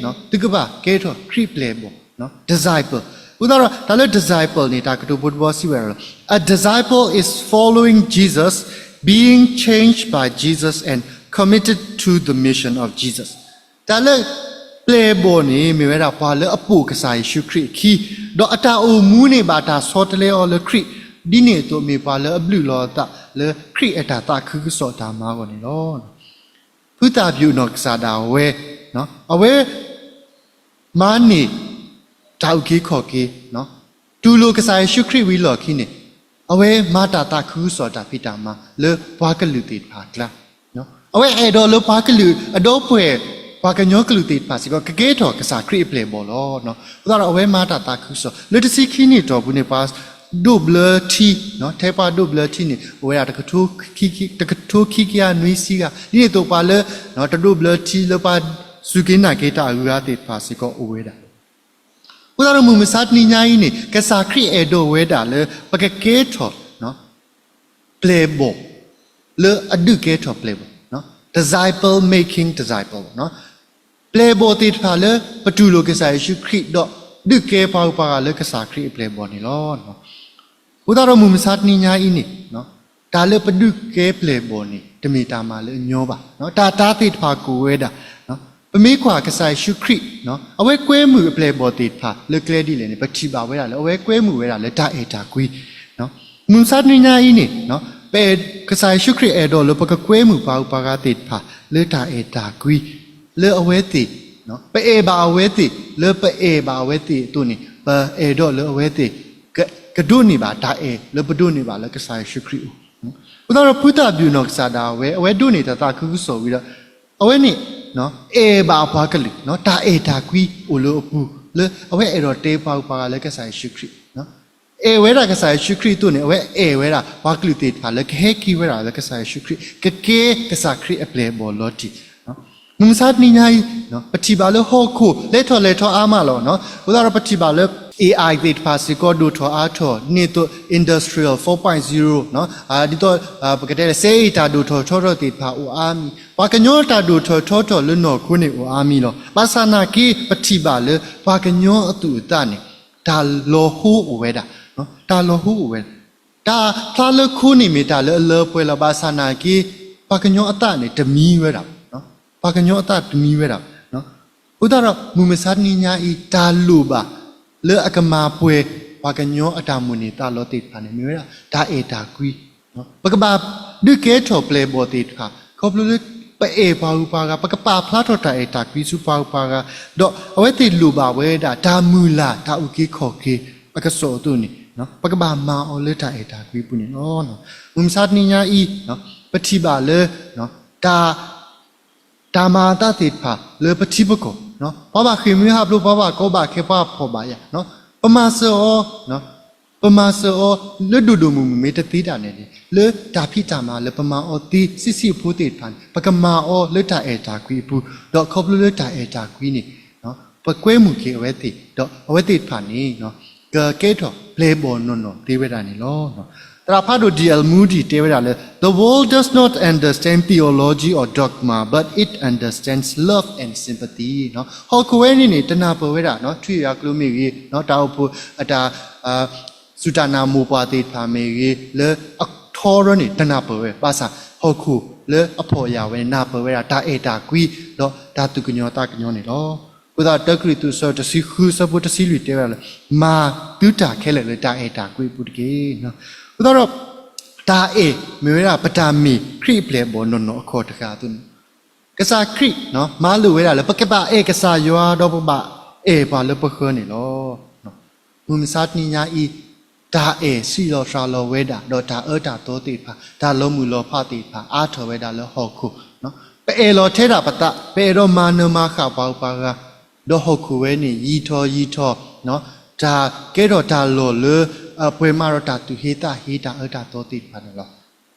သုကဘၣ်ကဲထီၣ်ခရံာ်ပျဲၢ်ဘီၣ်, disciple. အဃိသတးဒီး တၢ်လၢ disciple န့ၣ် တၢ်ကတိၤဖိတဘီစံးဝဲဒၣ်လီၤ. A disciple is following Jesus, being changed by Jesus and committed to the mission of Jesus. တၢ်လၢပျဲၢ်ဘီၣ်န့ၣ် မ့ၢ်ဝဲဒၣ်ပှၤလၢအပိာ်ကစၢ်ယ့ၣ်ၡူးခရံာ်အခံ, ဒီးအတၢ်အိၣ်မူန့ၣ် ဘၣ်တၢ်ဆီတလဲအီၤလၢခရံာ်, ဒ်န့ၣ်အသိးမ့ၢ်ပှၤလၢအဘျုးလီၤအသးလၢခရံာ်အတၢ်သးခုကစီၣ်တၢ်မၤအဂီၢ်န့ၣ်လီၤ. ဖုသၣ်ဘျုးနီၢ်ကစၢ်ဒၣ်ဝဲ, အဝဲ မၤန့ၢ်တၢ်အုၣ်က့ၤခီၣ်က့ၤ, တူၢ်လိာ်ကစၢ်ယ့ၣ်ၡူးခရံာ်ဝံၤလီၢ်ခံန့ၣ်, အဝဲမၤတၢ်သးခုကစီၣ်တၢ်ဖံးတၢ်မၤလၢပှၤကလုာ်သ့ၣ်တဖၣ်အကျါ, အဝဲအဲၣ်ဒိးလၢပှၤကလုာ်အဒီပုၢ်ဝဲၢ် ပှၤကညီကလုာ်သ့ၣ်တဖၣ်စ့ၢ်ကီး ကကဲထီၣ်ကစၢ်ခရံာ်အပျဲၢ်အဘီၣ်လီၤ. အဃိသတးဒီးအဝဲမၤတၢ်သးခုကစီၣ် လၢတဆံခံနံၣ်အတီၢ်ပူၤန့ၣ် ပှၤဒိးဘျၢထံ, ထဲပှၤဒိးဘျၢထံန့ၣ် အိၣ်ဝဲဒၣ် တကထိခံကယၤနွံဆံဂၤ, ဒ်န့ၣ်အသိးပှၤလၢ တဒိးဘျၢထံလၢပှၤစူၢ်က့ၤနာ်က့ၤတၢ်အဂုၤအဂၤသ့ၣ်တဖၣ်စ့ၢ်ကီး အိၣ်ဝဲဒၣ်. အဃိသတးဒီးမုၢ်မဆါတနံၤညါအံၤန့ၣ် ကစၢ်ခရံာ်အဲၣ်ဒိးဝဲဒၣ်လၢ ပကကဲထီၣ် ပျဲၢ်ဘီၣ်, လၢအဒုးကဲထီၣ်ပျဲၢ်ဘီၣ်, disciple making disciple ပျဲၢ်ဘီၣ်သ့ၣ်တဖၣ်လၢ ပတူၢ်လိာ်ကစၢ်ယ့ၣ်ၡူးခရံာ်ဒီး ဒုးကဲပှၤဂုၤပှၤဂၤလၢကစၢ်ခရံာ်အပျဲၢ်ဘီၣ်န့ၣ်လီၤ. အဃိသတးဒီးမုၢ်မဆါတနံၤညါအံၤန့ၣ် တၢ်လၢပဒုးကဲပျဲၢ်ဘီၣ်န့ၣ် တမ့ၢ်တၢ်မၤလၢအညီဘၣ်. တၢ်တၢ်သ့ၣ်တဖၣ်ကအိၣ်ဝဲဒၣ်, ပမ့ၢ်ကွၢ်ကစၢ်ယ့ၣ်ၡူးခရံာ်, အဝဲကွဲမုာ်အပျဲၢ်ဘီၣ်သ့ၣ်တဖၣ်လၢကျဲဒ်လဲၣ်န့ၣ် ပထံၣ်ဘၣ်ဝဲဒၣ်လၢ အဝဲကွဲမုာ်ဝဲဒၣ်လၢတၢ်အဲၣ်တၢ်ကွံ မုၢ်မဆါတနံၤညါအံၤန့ၣ် ပအဲၣ် ကစၢ်ယ့ၣ်ၡူးခရံာ်အဲၣ်ဒိးလၢပကကွဲမုာ်ပှၤဂုၤပှၤဂၤသ့ၣ်တဖၣ်လၢတၢ်အဲၣ်တၢ်ကွံ လၢအဝဲသ့ၣ်, ပအဲၣ်ဘၣ်အဝဲသ့ၣ်, လၢပအဲၣ်ဘၣ်အဝဲသ့ၣ်အသိးန့ၣ် ပအဲၣ်ဒိးလၢအဝဲသ့ၣ် ကဒိးန့ၢ်ဘၣ်တၢ်အဲၣ်လၢပဒိးန့ၢ်ဘၣ်လၢကစၢ်ယ့ၣ်ၡူးခရံာ်အအိၣ်. အဃိသတးဒီးဖုသၣ်ဘျုးနီၢ်ကစၢ်ဒၣ်ဝဲ အဝဲဒိးန့ၢ်တၢ်သးခုကစီၣ်ဝံၤဒီး အဝဲန့ၣ် အဲၣ်ဘၣ်ပှၤကလုာ်, တၢ်အဲၣ်တၢ်ကွံအိၣ်လၢအပူၤ လၢအဝဲအဲၣ်ဒိးတဲပှၤဂုၤပှၤဂၤလၢကစၢ်ယ့ၣ်ၡူးခရံာ် အဲၣ်ဝဲဒၣ်ကစၢ်ယ့ၣ်ၡူးခရံာ်အသိးန့ၣ် အဝဲအဲၣ်ဝဲဒၣ်ပှၤကလုာ်သ့ၣ်တဖၣ်လၢကဟဲက့ၤဝဲဒၣ်လၢကစၢ်ယ့ၣ်ၡူးခရံာ်, ကကဲကစၢ်ခရံာ်အပျဲၢ်အဘီၣ်လီၤတံၢ်. မုၢ်မဆါတနံၤညါအံၤ ပထံၣ်ဘၣ်လၢဟီၣ်ခိၣ်လဲၤထီၣ်လဲၤထီအါမးလီၤ. အဃိသတးဒီးပထံၣ်ဘၣ်လၢ AI သ့ၣ်တဖၣ်စ့ၢ်ကီးဒိၣ်ထီၣ်အါထီၣ် ဒ်န့ၣ်အသိး industrial four point zero ဒ်သိး ပကတဲလၢ စဲအ့ၣ်တၢ်ဒိၣ်ထီၣ်ထီထီၣ်သ့ၣ်တဖၣ်အိၣ်အါမံၤ, ပှၤကညီတၢ်ဒိၣ်ထီၣ်ထီထီၣ်လၢနီၢ်ခိန့ၣ်အိၣ်အါမံၤလီၤ. ဘၣ်ဆၣ်နာ်က့ ပထံၣ်ဘၣ်လၢ ပှၤကညီအသူၣ်အသးန့ၣ် တၢ်လီၤဟိအိၣ်ဝဲဒၣ်, တၢ်လီၤဟိအိၣ်ဝဲဒၣ်. တၢ်ဖျါလၢခိန့ၣ်မ့ၢ်တၢ်လၢအလၢပှဲၤလီၤ. ဘၣ်ဆၣ်နာ်က့ ပှၤကညီအသးန့ၣ်တမံဝဲဒၣ်, ပှၤကညီအသးတမံဝဲဒၣ်. အဃိသတးဒီး မုၢ်မဆါတနံၤညါအံၤ တၢ်လိၣ်ဘၣ်လၢအကမၤပှဲၤ ပှၤကညီအတၢ်မိၣ်န့ၢ်သးလီသ့ၣ်တဖၣ်န့ၣ် မ့ၢ်ဝဲဒၣ် တၢ်အဲၣ်တၢ်ကွံ. ပကဘၣ်ဒုးကဲထီၣ်ပျဲၢ်ဘီၣ်သ့ၣ်တဖၣ် ခီဖျိလၢ ပအဲၣ်ပှၤဂုၤပှၤဂၤ, ပကပာ်ဖျါထီၣ်တၢ်အဲၣ်တၢ်ကွံဆူပှၤဂုၤပှၤဂၤ, ဒီးအဝဲသ့ၣ်လိၣ်ဘၣ်ဝဲဒၣ် တၢ်မုၢ်လၢ် တၢ်အုၣ်က့ၤခီၣ်က့ၤအကစီၣ်အသိးန့ၣ် ပကဘၣ်မၤအီၤလၢတၢ်အဲၣ်တၢ်ကွံအပူၤန့ၣ်လီၤ. မုၢ်မဆါတနံၤညါအံၤ ပထံၣ်ဘၣ်လၢ တၢ် တၢ်မၤအသးသ့ၣ်တဖၣ်လၢပထံပကီၢ်, ပှၤဘၣ်ဃ့ၢ်မှံဟးဖျိး, ပှၤဘၣ်ကီဘၣ်ခဲ, ပှၤဖှီၣ်ဘၣ်ယာ်, ပမၤစၢၤအီၤ, ပမၤစၢၤအီၤလၢဒိၣ်ဒိၣ်မုၢ်မုၢ်မ့ၢ်တသ့တၢ်န့ၣ်န့ၣ် လၢတၢ်ဖံးတၢ်မၤလၢပမၤအီၤသ့ဆံးဆံးဖိသ့ၣ်တဖၣ်န့ၣ် ပကမၤအီၤလၢတၢ်အဲၣ်တၢ်ကွံအပူၤ, ဒီးခီဖျိလၢတၢ်အဲၣ်တၢ်ကွံန့ၣ် ပကွဲမုာ်က့ၤအဝဲသ့ၣ်, ဒီးအဝဲသ့ၣ်တဖၣ်န့ၣ် ကကဲထီၣ်ပျဲၢ်ဘီၣ်နီၢ်နီၢ်သ့ဝဲဒၣ်န့ၣ်လီၤ. သရၣ်ဖးဒိၣ် D L Moody တဲဝဲဒၣ်လၢ The world does not understand theology or dogma, but it understands love and sympathy. ဟီၣ်ခိၣ်ဝဲန့ၣ်န့ၣ် တနၢ်ပၢၢ်ဝဲဒၣ် ထွံၣ်ယွၤကျိၤမ့ၢ်ဂ့ၤ, တၢ်အိၣ်ဖှိၣ်အတၢ် စူၢ်တၢ်နာ်မိၢ်ပှၢ်သ့ၣ်တဖၣ်မ့ၢ်ဂ့ၤ လၢအထီရၢန့ၣ် တနၢ်ပၢၢ်ဝဲ, ဘၣ်ဆၣ်ဟီၣ်ခိၣ်လၢအဖှီၣ်ယာ်ဝဲန့ၣ် နၢ်ပၢၢ်ဝဲဒၣ်တၢ်အဲၣ်တၢ်ကွံ ဒီးတၢ်သူၣ်ကညီၤသးကညီၤန့ၣ်လီၤ. အဃိသတး တၢကရံၣ်သူး အဆၢတဆံဃု အဆၢဖိတဆံလွံၢ်တဲဝဲဒၣ်လၢ မၤသုတၢ်ခဲလၢာ်လၢတၢ်အဲၣ်တၢ်ကွံအပူၤတက့ၢ်. အဃိသတးဒီး တၢ်အဲၣ်မ့ၢ်ဝဲဒၣ် ပတၢ်မ့ၢ်ခရံာ်အပျဲၢ်အဘီၣ်နီၢ်နီၢ်အခီၣ်တဃာ်အသိးန့ၣ် ကစၢ်ခရံာ် မၤလိာ်ဝဲဒၣ်လၢ ပကဘၣ်အဲၣ်ကစၢ်ယွၤ ဒီးပကဘၣ်အဲၣ်ပှၤလၢပဃၢၤန့ၣ်လီၤ. မုၢ်မဆါတနံၤညါအံၤ တၢ်အဲၣ်စံးလီၤစှၤလီၤဝဲဒၣ် ဒီးတၢ်အၢတၢ်သီသ့ၣ်တဖၣ် တၢ်လီၤမုၢ်လီၤဖးသ့ၣ်တဖၣ် အါထီၣ်ဝဲဒၣ်လၢဟီၣ်ခိၣ်, ပအဲၣ်လီၤထဲဒၣ်ပသး, ပအဲၣ်ဒိးမၤနၢၤမၤဃၣ်ပှၤဂုၤပှၤဂၤ, ဒီးဟီၣ်ခိၣ်ဝဲန့ၣ် ယံၤထီၣ်ယံၤထီၣ်, တၢ်ကဲထီၣ်တၢ်လီၢ်လၢ အပှဲၤမးဒီးတၢ်သူၣ်ဟ့သးဟ့ တၢ်အၢတၢ်သီသ့ၣ်တဖၣ်န့ၣ်လီၤ.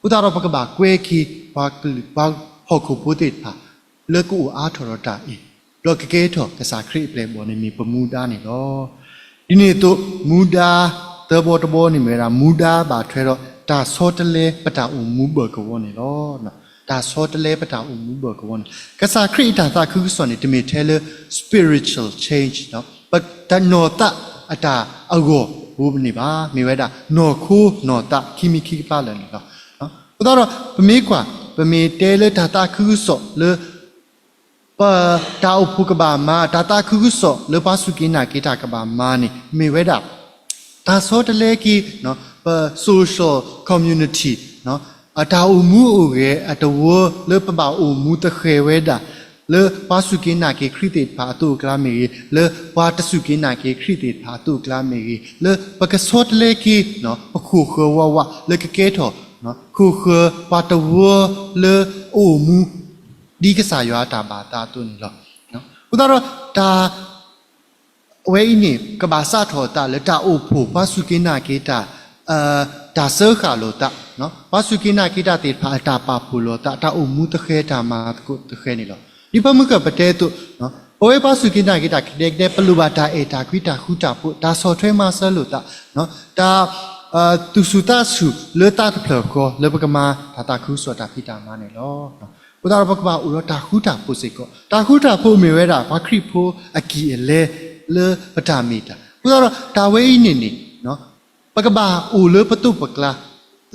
အဃိသတးဒီး ပကဘၣ်ကွဲက့ၤ ပှၤကလုာ်ပှၤ ဟီၣ်ခိၣ်ဖိသ့ၣ်တဖၣ် လၢကအိၣ်အါထီၣ်ဒီးတၢ်အဲၣ်, ဒီးကကဲထီၣ်ကစၢ်ခရံာ်အပျဲၢ်အဘီၣ်န့ၣ်မ့ၢ်ပမူဒါန့ၣ်လီၤ. ဒ်န့ၣ်အသိး မူဒါသၢဘီတဘီန့ၣ် မ့ၢ်ဝဲဒၣ် မူဒါဘၣ်ထွဲဒီးတၢ်ဆီတလဲပတၢ်အိၣ်မူဘၢၣ်ကဝီၤန့ၣ်လီၤ. တၢ်ဆီတလဲပတၢ်အိၣ်မူဘၢၣ်ကဝီၤန့ၣ် ကစၢ်ခရံာ်အတၢ်သးခုကစီၣ်န့ၣ် တမ့ၢ်ထဲလၢ spiritual change နီၢ်သးအတၢ်အဂီၢ်အဃိန့ၣ်ဘၣ်, မ့ၢ်ဝဲဒၣ် နီၢ်ခိနီၢ်သးခံမံၤခံကပၤလၢာ်န့ၣ်လီၤ. အဃိသတးဒီး ပမ့ၢ်ကွၢ် ပမ့ၢ်တဲလၢတၢ်သးခုကစီၣ်လၢ ပတၢ်အိၣ်ဖှိၣ်ကဘၣ်မၤ, တၢ်သးခုကစီၣ်လၢပှၤစူၢ်က့ၤနာ်က့ၤတၢ်ကဘၣ်မၤန့ၣ် မ့ၢ်ဝဲဒၣ် တၢ်ဆီတလဲက့ၤ ပ social community အတၢ်အိၣ်မူအိၣ်ဂဲၤအတဝၢလၢပဘၣ်အိၣ်မူသဃဲၤဝဲဒၣ် လၢပှၤစူၢ်က့ၤနာ်က့ၤခရံာ်သ့ၣ်တဖၣ်အသိးအကျါမ့ၢ်ဂ့ၤ, လၢပှၤတစူၢ်က့ၤနာ်က့ၤခရံာ်သ့ၣ်တဖၣ်အသိးအကျါမ့ၢ်ဂ့ၤ, လၢပကဆီတလဲက့ၤ ပခိၣ်ဃၢၤဝးဝး လၢကကဲထီၣ် ခိၣ်ဃၢၤပှၤတဝၢလၢအအိၣ်မူ ဒ်ကစၢ်ယွၤအတၢ်ဘၣ်သးအသိးန့ၣ်လီၤ. အဃိသတးဒီး တၢ် အဝဲအံၤန့ၣ် ကဘၣ်စးထီၣ်အသးလၢတၢ်အိၣ်ဖှိၣ်ပှၤစူၢ်က့ၤနာ်က့ၤတၢ် တၢ်စၢဃာ်လိာ်သး, ပှၤစူၢ်က့ၤနာ်က့ၤတၢ်သ့ၣ်တဖၣ်အတၢ်ပာ်ဖှိၣ်လိာ်သး တၢ်အိၣ်မူသဃဲၤတၢ်မၤသကိးသဃဲၤန့ၣ်လီၤ. ဒ်ပမုၢ်ကပတဲအသိး ပဝဲပှၤစူၢ်က့ၤနာ်က့ၤတၢ်ကဒဲကဒဲ ပလိၣ်ဘၣ်တၢ်အဲၣ်တၢ်ကွံတၢ်ဃူတၢ်ဖိး တၢ်ဆီၣ်ထွဲမၤစၢၤလိာ်သး, တၢ် သူၣ်ဆူၣ်သးဆူၣ်လၢသးတဖျၢၣ်ဃီလၢပကမၤတၢ်သးခုကစီၣ်တၢ်ဖံးတၢ်မၤန့ၣ်လီၤ. အဃိသတးဒီးပကဘၣ်အိၣ်ဒီးတၢ်ဃူတၢ်ဖိးစ့ၢ်ကီး, တၢ်ဃူတၢ်ဖိးမ့ၢ်ဝဲဒၣ်ပှၤခရံာ်ဖိအကံၢ်အလဲလၢပတၢ်မ့ၢ်တၢ်, အဃိသတးဒီးတၢ်ဝဲအံၤန့ၣ်န့ၣ် ပကဘၣ်အိၣ်လၢပသိးပကျါ,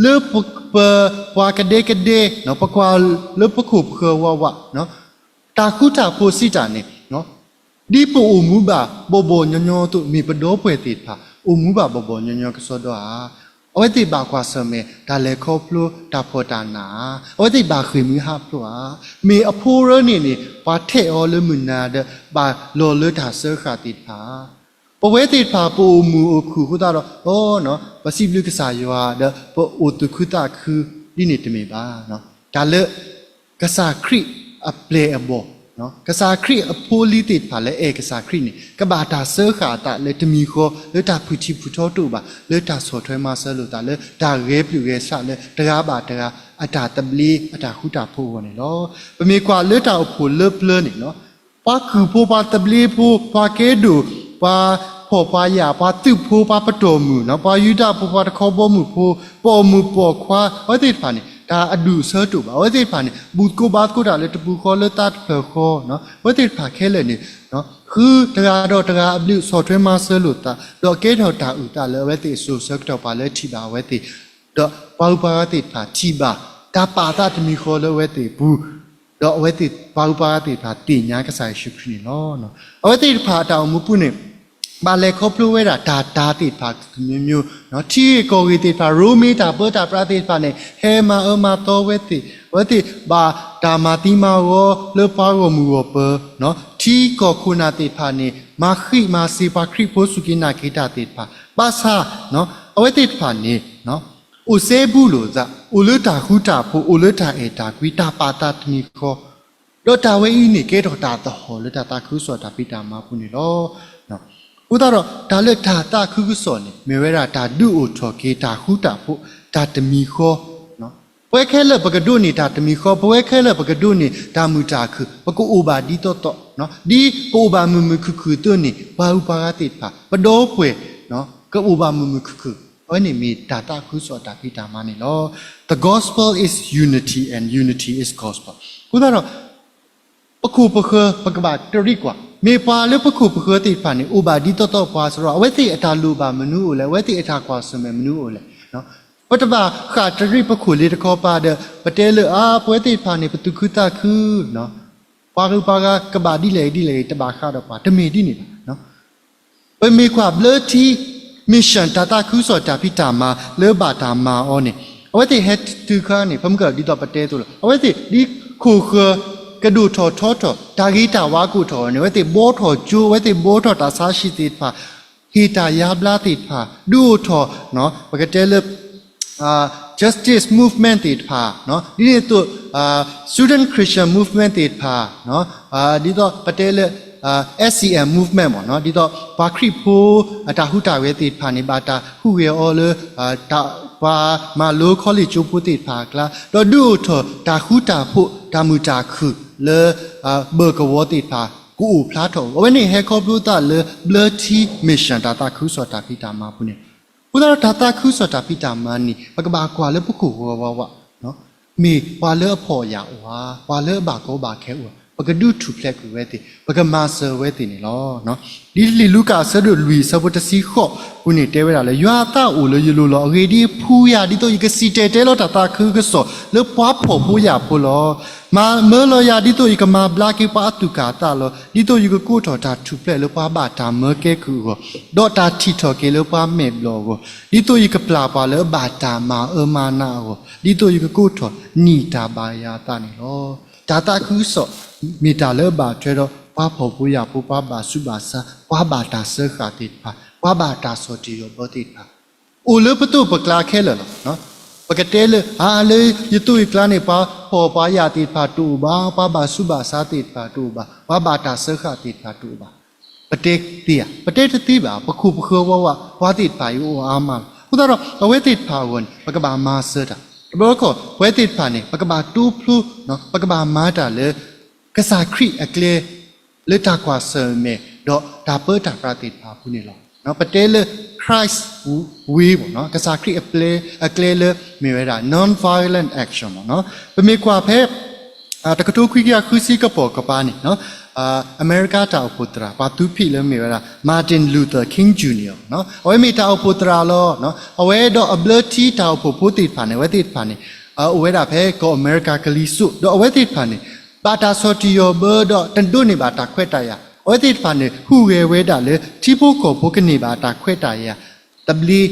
လၢပ ပှၤကဒဲကဒဲ ပကွၢ်လၢပခိၣ်ပဃၢၤဝးဝး တၢ်ဃူတၢ်ဖိးစံးတၢ်န့ၣ် ဒ်ပအိၣ်မူဘၣ်ဘီၣ်ဘီၣ်ညီညီအသိး မ့ၢ်ပဒီပုၢ်ဝဲၢ်သ့ၣ်တဖၣ် အိၣ်မူဘၣ်ဘီၣ်ဘီၣ်ညီညီကစီဒီဧါ. အဝဲသ့ၣ်ဘၣ်ကွၢ်ဆၢၣ်မဲာ်တၢ်လဲၤခီဖျိတၢ်ဖှီၣ်တၢ်နးဧါ. အဝဲသ့ၣ်ဘၣ်ဃ့ၢ်မှံဟးဖျိးဧါ. မ့ၢ်အဖိရၢန့ၣ်န့ၣ် ပှၤထဲးအီၤလၢမုၢ်နၤဒီး ဘၣ်လီၤလၢတၢ်စၢဃာ်သ့ၣ်တဖၣ်ဧါ. ပဝဲသ့ၣ်တဖၣ်ပအိၣ်မုာ်အိၣ်ခုၣ်အဃိသတးဒီး ပစံးဘျုးကစၢ်ယွၤဒီး ပအိၣ်သူၣ်ခုသးခု ဒ်န့ၣ်တမ့ၢ်ဘၣ်. တၢ်လၢ ကစၢ်ခရံာ်အပျဲၢ်အဘီၣ်, ကစၢ်ခရံာ်အဖိအလံၤသ့ၣ်တဖၣ်လၢအဲၣ်ကစၢ်ခရံာ်န့ၣ် ကဘၣ်တၢ်စၢဃာ်အသးလၢတမံၤဃီ လၢတၢ်ဖုၣ်ထံဖုၣ်ထီတအိၣ်ဘၣ်, လၢတၢ်ဆီၣ်ထွဲမၤစၢၤလိာ်သး လၢတၢ်ဂဲၤပျုၢ်ဂဲၤဆှးလၢတဂၤဘၣ်တဂၤ အတၢ်သဘျ့အတၢ်ဃူတၢ်ဖိးအဂီၢ်န့ၣ်လီၤ. ပမ့ၢ်ကွၢ်လၢတၢ်အိၣ်ဖှိၣ်လၢပျၢၤန့ၣ် ပှၤကုၢ်ဖိ ပှၤသဘျ့ဖိ ပှၤကဲဒိၣ် ပှၤဖှီၣ်ပှၤယာ် ပှၤသုးဖိ ပှၤပတီၢ်မုၢ် ပှၤယူဒၤဖိ ပှၤတခီဘီမုၢ်ဖိ ပိာ်မုၣ်ပိာ်ခွါ အဝဲသ့ၣ်တဖၣ်န့ၣ် တၢ်အဒူၣ်အဆၢတအိၣ်ဘၣ်. အဝဲသ့ၣ်တဖၣ်န့ၣ် ဘူၣ်သကိးဘါသကိးတၢ်လၢတပူၤဃီလၢသးတဖျၢၣ်ဃီ, အဝဲသ့ၣ်တဖၣ်ခဲလၢာ်န့ၣ် ဃုတဂၤဒီးတဂၤအဘျုး ဆီၣ်ထွဲမၤစၢၤလိာ်သး ဒီးကဲထီၣ်တၢ်အုၣ်သးလၢအဝဲသ့ၣ်အစိၤဆၢကတီၢ် ပှၤလၢထံၣ်ဘၣ်အဝဲသ့ၣ် ဒီးပှၤဂုၤပှၤဂၤသ့ၣ်တဖၣ်ထံၣ်ဘၣ် တၢ်ပာ်သးတမံၤဃီလၢအဝဲသ့ၣ်အပူၤ, ဒီးအဝဲသ့ၣ်ပှၤဂုၤပှၤဂၤသ့ၣ်တဖၣ်သ့ၣ်ညါကစၢ်ယ့ၣ်ၡူးခရံာ်န့ၣ်လီၤ. အဝဲသ့ၣ်တဖၣ်အတၢ်အိၣ်မူပူၤန့ၣ် ဘၣ်လဲၤခီဖျိဝဲဒၣ်တၢ်တၤသ့ၣ်တဖၣ် ကမျိးမျိး, ထံဂ့ၢ်ကီၢ်ဂ့ၢ်သ့ၣ်တဖၣ် ရိမ့ၤတၢ်ပၢတၢ်ပြးသ့ၣ်တဖၣ်န့ၣ် ဟဲမၤအၢမၤသီဝဲသ့ၣ်, အဝဲသ့ၣ်ဘၣ်တၢ်မၤသံမၤဂီၤလၢပှၤဂီၢ်မုၢ်ဂီၢ်ပၢၤ, ထံကီၢ်ခိၣ်နၢ်သ့ၣ်တဖၣ်န့ၣ် မၤဃံးမၤစ့ၤပှၤခရံာ်ဖိစူၢ်က့ၤနာ်က့ၤတၢ်သ့ၣ်တဖၣ်, ဘၣ်ဆၣ် အဝဲသ့ၣ်တဖၣ်န့ၣ် အိၣ်စဲဘူးလိာ်သး, အိၣ်လၢတၢ်ဃူတၢ်ဖိး, အိၣ်လၢတၢ်အဲၣ်တၢ်ကွံ, တၢ်ပာ်သးတမံၤဃီ, ဒီးတၢ်ဝဲအံၤန့ၣ် ကဲထီၣ်တၢ်သဟီၣ်လၢတၢ်သးခုကစီၣ်တၢ်ဖံးတၢ်မၤပူၤန့ၣ်လီၤ. အဃိသတးဒီး တၢ်လၢတၢ်သးခုကစီၣ်န့ၣ် မ့ၢ်ဝဲဒၣ်တၢ်ဒုးအိၣ်ထီၣ်က့ၤတၢ်ဃူတၢ်ဖိး တၢ်တမံၤဃီ ပဝဲခဲလၢာ်ပကဒိးန့ၢ်တၢ်တမံၤဃီ, ပဝဲခဲလၢာ်ပကဒိးန့ၢ်တၢ်မုာ်တၢ်ခုၣ်, ပကအိၣ်ဘၣ်ဒ်သိးသိး, ဒ်ပအိၣ်ဘၣ်မုာ်မုာ်ခုၣ်ခုၣ်အသိးန့ၣ် ပှၤဂုၤပှၤဂၤသ့ၣ်တဖၣ် ပဒီပုၢ်ဝဲၢ် ကအိၣ်ဘၣ်မုာ်မုာ်ခုၣ်ခုၣ်, အဝဲန့ၣ်မ့ၢ်တၢ်သးခုကစီၣ်တၢ်ဖံးတၢ်မၤန့ၣ်လီၤ. The gospel is unity and unity is gospel. အဃိသတးဒီး ပခိၣ်ပဃၢၤ ပကဘၣ်တရံးကွၢ်, မ့ၢ်ပှၤလၢပခိၣ်ပဃၢၤသ့ၣ်တဖၣ်န့ၣ် အိၣ်ဘၣ်ဒ်သိးသိးပှၤစရီ, အဝဲသ့ၣ်အတၢ်လိၣ်ဘၣ်မနုၤအိၣ်လဲၣ်, အဝဲသ့ၣ်အတၢ်ကွၢ်ဆၢၣ်မဲာ်မနုၤအိၣ်လဲၣ်. ပတဘၣ်ဃၣ်တရံးပခိၣ်လ့တခီပၤဒီး ပတဲလၢ အါ ပဝဲသ့ၣ်တဖၣ်န့ၣ် ပသူၣ်ခုသးခု, ပှၤဂုၤပှၤဂၤကဘၣ်ဒ်လဲၣ်ဒ်လဲၣ် တဘၣ်ဃးဒီးပှၤ, တမ့ၢ်ဒ်န့ၣ်ဘၣ်. ပမ့ၢ်ကွၢ်ဘျၢထံ mission တၢ်သးခုကစီၣ်တၢ်ဖံးတၢ်မၤလၢဘၣ်တၢ်မၤအီၤန့ၣ် အဝဲသ့ၣ်ဟဲတုၤခါန့ၣ် ဖဲမုၢ်ကဒ်သိးပတဲအသိးလီၤ. အဝဲသ့ၣ်ဒ်ခိၣ်ဃၢၤကဒိၣ်ထီၣ်ထီထီၣ် တၢ်ဂ့ၤတၢ်ဝါကအိၣ်ထီၣ်အီၤန့ၣ် အဝဲသ့ၣ်ဘှီထီၣ်ကၠိ, အဝဲသ့ၣ်ဘှီထီၣ်တၢ်ဆါဟံၣ်သ့ၣ်တဖၣ်, ဟ့ၣ်တၢ်ယါဘျါသ့ၣ်တဖၣ်, ဒုးအိၣ်ထီၣ် ပကတဲလၢ justice movement သ့ၣ်တဖၣ်, ဒ်န့ၣ်အသိး student Christian movement သ့ၣ်တဖၣ်, ဒ်သိးပတဲလၢ SCM movement မ့ၢ်နီၤ, ဒ်သိးပှၤခရံာ်ဖိအတၢ်ဟူးတၢ်ဂဲၤသ့ၣ်တဖၣ်န့ၣ် ဘၣ်တၢ်ဟူးဂဲၤအီၤလၢ ပှၤမၤလိ college ကၠိဖိသ့ၣ်တဖၣ်အကျါ, ဒီးဒုးအိၣ်ထီၣ်တၢ်ဃူတၢ်ဖိး တၢ်မုာ်တၢ်ခုၣ်လၢ ဘၢၣ်ကဝီၤသ့ၣ်တဖၣ် ကအိၣ်ဖျါထီၣ်, အဝဲန့ၣ်ဟဲခီဖျိသးလၢ ဘျၢထံ mission တၢ်သးခုကစီၣ်တၢ်ဖံးတၢ်မၤအပူၤန့ၣ်လီၤ. အဃိသတးဒီးတၢ်သးခုကစီၣ်တၢ်ဖံးတၢ်မၤန့ၣ် ပကဘၣ်ကွၢ်လၢပခိၣ်ပဃၢၤဝးဝး မ့ၢ်ပှၤလၢအဖှီၣ်ယာ်အိၣ်ဧါ, ပှၤလၢအဘၣ်ကီဘၣ်ခဲအိၣ်ဧါ, ပကဒုးထူၣ်ဖျဲးကွံာ်ဝဲသ့ၣ်, ပကမၤစၢၤဝဲသ့ၣ်န့ၣ်လီၤ. ဒ်လံာ်လူၤကၣ်အဆၢဒိၣ်လွံၢ်အဆၢဖိတဆံဃိးအပူၤန့ၣ်တဲဝဲဒၣ်လၢ ယွၤအသးအိၣ်လၢယလိၤလီၤ. အဂ့ၢ်ဒ်အံၤ, ဖှူယၤဒ်သိးယကစံၣ်တဲၤတဲလီၤတၢ်သးခုကစီၣ်လၢပှၤဖှီၣ်ဖိယာ်ဖိလီၤ. မၤမၢလီၤယၤဒ်သိးယကမၤဘျါက့ၤပှၤအသူၣ်ကၢ်သးလီၤ. ဒ်သိးယကကိးထီၣ်တၢ်ထူၣ်ဖျဲးလၢပှၤဘၣ်တၢ်မၢကဲကုၢ်အဂီၢ်, ဒီးတၢ်ထံၣ်ထီၣ်က့ၤလၢပှၤမဲာ်ဘျီၣ်အဂီၢ်, ဒ်သိးယကပျၢ်ပှၤလၢအဘၣ်တၢ်မၤအၢမၤနးအဂီၢ်, ဒ်သိးယကကိးထီၣ်နံၣ်တၢ်ဘၣ်ယၤအသးန့ၣ်လီၤ. တၢ်သးခုကစီၣ် မ့ၢ်တၢ်လၢအဘၣ်ထွဲဒီး ပှၤဖှီၣ်ဖိယာ်ဖိ, ပှၤဘၣ်ဆူးဘၣ်ဆါ, ပှၤဘၣ်တၢ်စၢဃာ်သ့ၣ်တဖၣ်, ပှၤဘၣ်တၢ်ဆီၣ်တံၢ်ယီၢ်ဘၢသ့ၣ်တဖၣ် အိၣ်လၢပသိးပကျါခဲလၢာ်လီၤ. ပကတဲလၢ အါ လၢယသိးယကျါန့ၣ် ပှၤဖှီၣ်ပှၤယာ်သ့ၣ်တဖၣ်တအိၣ်ဘၣ်, ပှၤဘၣ်ဆူးဘၣ်ဆါသ့ၣ်တဖၣ်တအိၣ်ဘၣ်, ပှၤဘၣ်တၢ်စၢဃာ်သ့ၣ်တဖၣ်တအိၣ်ဘၣ်. ပတဲသ့ဧါ, ပတဲတသ့ဘၣ်. ပခိၣ်ပဃၢၤဝးဝး ပှၤသ့ၣ်တဖၣ်အံၤအိၣ်အါမးလီၤ. အဃိသတးဒီး အဝဲသ့ၣ်တဖၣ်အဂီၢ်န့ၣ် ပကဘၣ်မၤစၢၤတၢ်, တဘျီတခီၣ် ပဝဲသ့ၣ်တဖၣ်န့ၣ် ပကဘၣ်တိဖျိ, ပကဘၣ်မၤတၢ်လၢ ကစၢ်ခရံာ်အကျဲ လၢတၢ်ကွၢ်ဆၢၣ်မဲာ် ဒီးတၢ်ပၢတၢ်ပြးသ့ၣ်တဖၣ်အပူၤန့ၣ်လီၤ. ပတဲလၢ Christ way မ့ၢ်နီၤ, ကစၢ်ခရံာ်အကျဲလၢမ့ၢ်ဝဲဒၣ် non-violent action မ့ၢ်နီၤ. ပမ့ၢ်ကွၢ်ဖဲ တကထိခွံကယၤဃုဆံကပီၤကပၤန့ၣ် အမဲရကၤတၢ်အိၣ်ဖှိၣ်သရၣ် ပှၤသူဖံးလၢမ့ၢ်ဝဲဒၣ် Martin Luther King Junior မ့ၢ်နီၤ, အဝဲမ့ၢ်တၢ်အိၣ်ဖှိၣ်သရၣ်လီၤ. အဝဲဒီးအဘျၢထံတၢ်အိၣ်ဖှိၣ်ဖိသ့ၣ်တဖၣ်န့ၣ် အဝဲသ့ၣ်တဖၣ်န့ၣ် အိၣ်ဝဲဒၣ်ဖဲကီၢ်အမဲရကၤကလံၤစိး, ဒီးအဝဲသ့ၣ်တဖၣ်န့ၣ် ဘၣ်တၢ်ဆီၣ်တံၢ်ယီၢ်ဘၢဒီးတဒိးန့ၢ်ဘၣ်တၢ်ခွဲးတၢ်ယာ်, အဝဲသ့ၣ်တဖၣ်န့ၣ် ဟူးဂဲၤဝဲဒၣ်လၢ ထံဖိကီၢ်ဖိကန့ၢ်ဘၣ်တၢ်ခွဲးတၢ်ယာ်သဘျ့,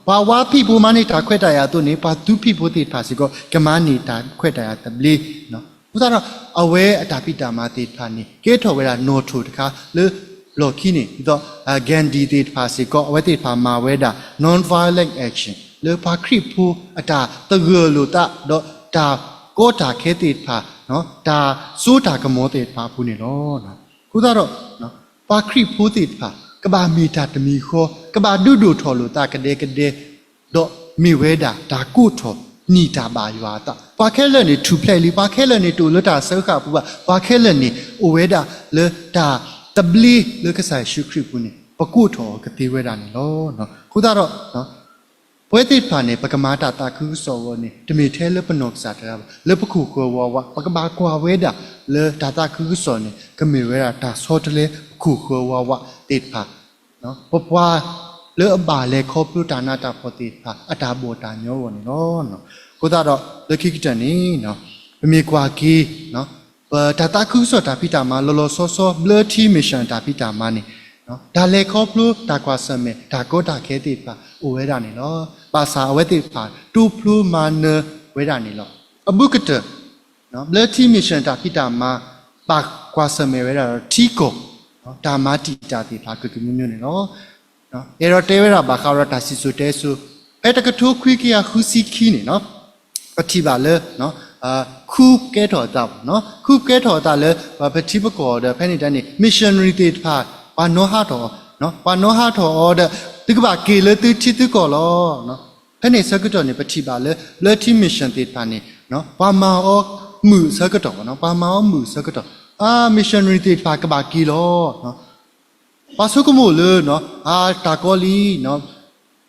ပှၤဝါဖံးဖိမၤန့ၢ်တၢ်ခွဲးတၢ်ယာ်အသိးန့ၣ် ပှၤသူဖံးဖိသ့ၣ်တဖၣ်စ့ၢ်ကီး ကမၤန့ၢ်တၢ်ခွဲးတၢ်ယာ်သဘျ့. အဃိသတးဒီး အဝဲအတၢ်ဖံးတၢ်မၤသ့ၣ်တဖၣ်န့ၣ် ကဲထီၣ်ဝဲဒၣ်နီၣ်ထိၣ်တခါလၢ လီၢ်ခံန့ၣ် ဒ်သိး Gandhi သ့ၣ်တဖၣ်စ့ၢ်ကီး အဝဲသ့ၣ်တဖၣ်မၤဝဲဒၣ် non-violent action လၢပှၤခရံာ်ဖိအတၢ်သဂၢၢ်လိာ်သး ဒီးတၢ်ကီတၢ်ခဲသ့ၣ်တဖၣ်, တၢ်စိတၢ်ကမီၤသ့ၣ်တဖၣ်အပူၤန့ၣ်လီၤ. အဃိသတးဒီး ပှၤခရံာ်ဖိသ့ၣ်တဖၣ် ကဘၣ်မ့ၢ်တၢ်တမံၤဃီ, ကဘၣ်ဒုးဒိၣ်ထီၣ်လိာ်သးကဒဲကဒဲ, ဒီးမ့ၢ်ဝဲဒၣ်တၢ်ကိးထီၣ်နံၣ်တၢ်ဘၣ်ယွၤအသး, ပှၤခဲလၢာ်န့ၣ်ထူၣ်ဖျဲးလံ, ပှၤခဲလၢာ်န့ၣ်တအိၣ်လၢတၢ်စၢဃာ်အပူၤဘၣ်, ပှၤခဲလၢာ်န့ၣ် အိၣ်ဝဲဒၣ်လၢတၢ်သဘျ့လၢကစၢ်ယ့ၣ်ၡူးခရံာ်အပူၤန့ၣ် ပကိးထီၣ်အီၤကသ့ဝဲဒၣ်န့ၣ်လီၤ. အဃိသတးဒီး ပဝဲသ့ၣ်တဖၣ်န့ၣ် ပကမၤတၢ်သးခုကစီၣ်အဂီၢ်န့ၣ် တမ့ၢ်ထဲလၢပနီၢ်ကစၢ်တဂၤဘၣ်, လၢပခိၣ်ဃၢၤဝးဝး ပကဘၣ်ကွၢ်ဝဲဒၣ်လၢတၢ်သးခုကစီၣ်န့ၣ် ကမ့ၢ်ဝဲဒၣ်တၢ်ဆီတလဲပခိၣ်ဃၢၤဝးဝးသ့ၣ်တဖၣ်, ပပှၤလၢအဘၣ်လဲၤခီဖျိတၢ်နးတၢ်ဖှီၣ်သ့ၣ်တဖၣ် အတၢ်ဘီၣ်တၢ်ညီအဂီၢ်န့ၣ်လီၤ. အဃိသတးဒီး လၢခံကတၢၢ်န့ၣ် ပမ့ၢ်ကွၢ်က့ၤ ပတၢ်သးခုကစီၣ်တၢ်ဖံးတၢ်မၤလီၤလီၤဆီဆီ ဘျၢထံ mission တၢ်ဖံးတၢ်မၤန့ၣ် တၢ်လဲၤခီဖျိတၢ်ကွၢ်ဆၢၣ်မဲာ် တၢ်ကီတၢ်ခဲသ့ၣ်တဖၣ်အိၣ်ဝဲဒၣ်န့ၣ်လီၤ. ဘၣ်ဆၣ်အဝဲသ့ၣ်တဖၣ် တိဖျိမၤနၢၤဝဲဒၣ်န့ၣ်လီၤ. အဘူးကတၢၢ် ဘျၢထံ mission တၢ်ဖံးတၢ်မၤ ဘၣ်ကွၢ်ဆၢၣ်မဲာ်ဝဲဒၣ်ဒီးထံကီၢ် တၢ်မၤတံာ်တာ်သ့ၣ်တဖၣ် ကလုာ်ကလုာ်မိမိန့ၣ်လီၤ. အဲၣ်ဒိးတဲဝဲဒၣ်ဘၣ်ဃးဒီးတၢ်စံၣ်စိၤတဲစိၤ ဖဲတကထိခွံကယၤဃုဆံခံန့ၣ် ပထံၣ်ဘၣ်လၢ ခူကဲထီၣ်အသး, ခူကဲထီၣ်အသးလၢ ပထံပကီၢ်ဒီး ဖဲန့ၣ်တၢ်န့ၣ် missionary သ့ၣ်တဖၣ် ပှၤနီၣ်ဟးထီၣ်အီၤ, ပှၤနီၣ်ဟးထီၣ်အီၤဒီး သုကဘၣ်က့ၤလၢသုထံသုကီၢ်လီၤ. ဖဲန့ၣ်အဆၢကတီၢ်န့ၣ် ပထံၣ်ဘၣ်လၢ ဘျၢထံ mission သ့ၣ်တဖၣ်န့ၣ် ပှၤမၤအီၤမုာ်အဆၢကတီၢ်, ပှၤမၤအီၤမုာ်အဆၢကတီၢ်, အါ missionary သ့ၣ်တဖၣ်ကဘၣ်က့ၤလီၤ. ပှၤဆိကမိၣ်လၢ အါ တၢ်ကီလံ,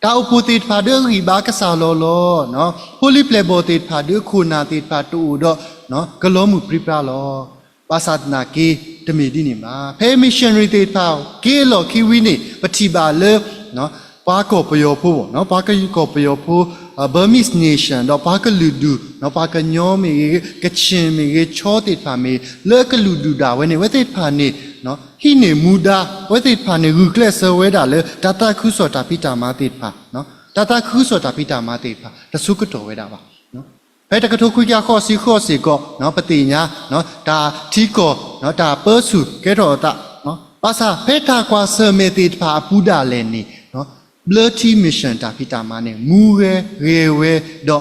တၢ်အိၣ်ဖှိၣ်သ့ၣ်တဖၣ်ဒုးအဂံၢ်ဘါကစၢ်လီၤလီၤ, ဖိလံၤပျဲၢ်ဘီၣ်သ့ၣ်တဖၣ်ဒုးအခိၣ်နၢ်သ့ၣ်တဖၣ်တအိၣ်ဒီး ကလီၤမုၢ်ပြံပြါလီၤ. ဘၣ်ဆၣ်သနာ်က့ တမ့ၢ်ဒ်န့ၣ်ဘၣ်. ဖဲ missionary သ့ၣ်တဖၣ် က့ၤအလီၢ်ခံဝံၤန့ၣ် ပထံၣ်ဘၣ်လၢ ပှၤကီၢ်ပယီၤဖိ, ပှၤကီၢ်ပယီၤဖိ Burmese nation ဒီးပှၤကလုာ်ဒူၣ်, ပှၤကညီမ့ၢ်ဂ့ၤ, ကချင်မ့ၢ်ဂ့ၤ, ခၠီသ့ၣ်တဖၣ်မ့ၢ်ဂ့ၤ, လၢအကလုာ်ဒူၣ်ဒၣ်ဝဲန့ၣ် အဝဲသ့ၣ်တဖၣ်န့ၣ် ဟံးန့ၢ်မူဒါ, အဝဲသ့ၣ်တဖၣ်န့ၣ် ဂုာ်ကျဲးစၢးဝဲဒၣ်လၢ တၢ်သးခုကစီၣ်တၢ်ဖံးတၢ်မၤသ့ၣ်တဖၣ်, တၢ်သးခုကစီၣ်တၢ်ဖံးတၢ်မၤသ့ၣ်တဖၣ် တဆိကတီၢ်ဝဲဒၣ်ဘၣ်. ဖဲတကထိခွံကယၤဃိးဆံဃိးစ့ၢ်ကီး ပသ့ၣ်ညါ တၢ်ထံကီၢ် တၢ်ပၢဆူၣ်ကဲထီၣ်အသး, ဘၣ်ဆၣ်ဖဲတၢ်ကွၢ်ဆၢၣ်မဲာ်သ့ၣ်တဖၣ်အပူၤဒၣ်လဲာ်န့ၣ် ဘျၢထံ mission တၢ်ဖံးတၢ်မၤန့ၣ် မူဝဲဂဲၤဝဲဒီး ဂု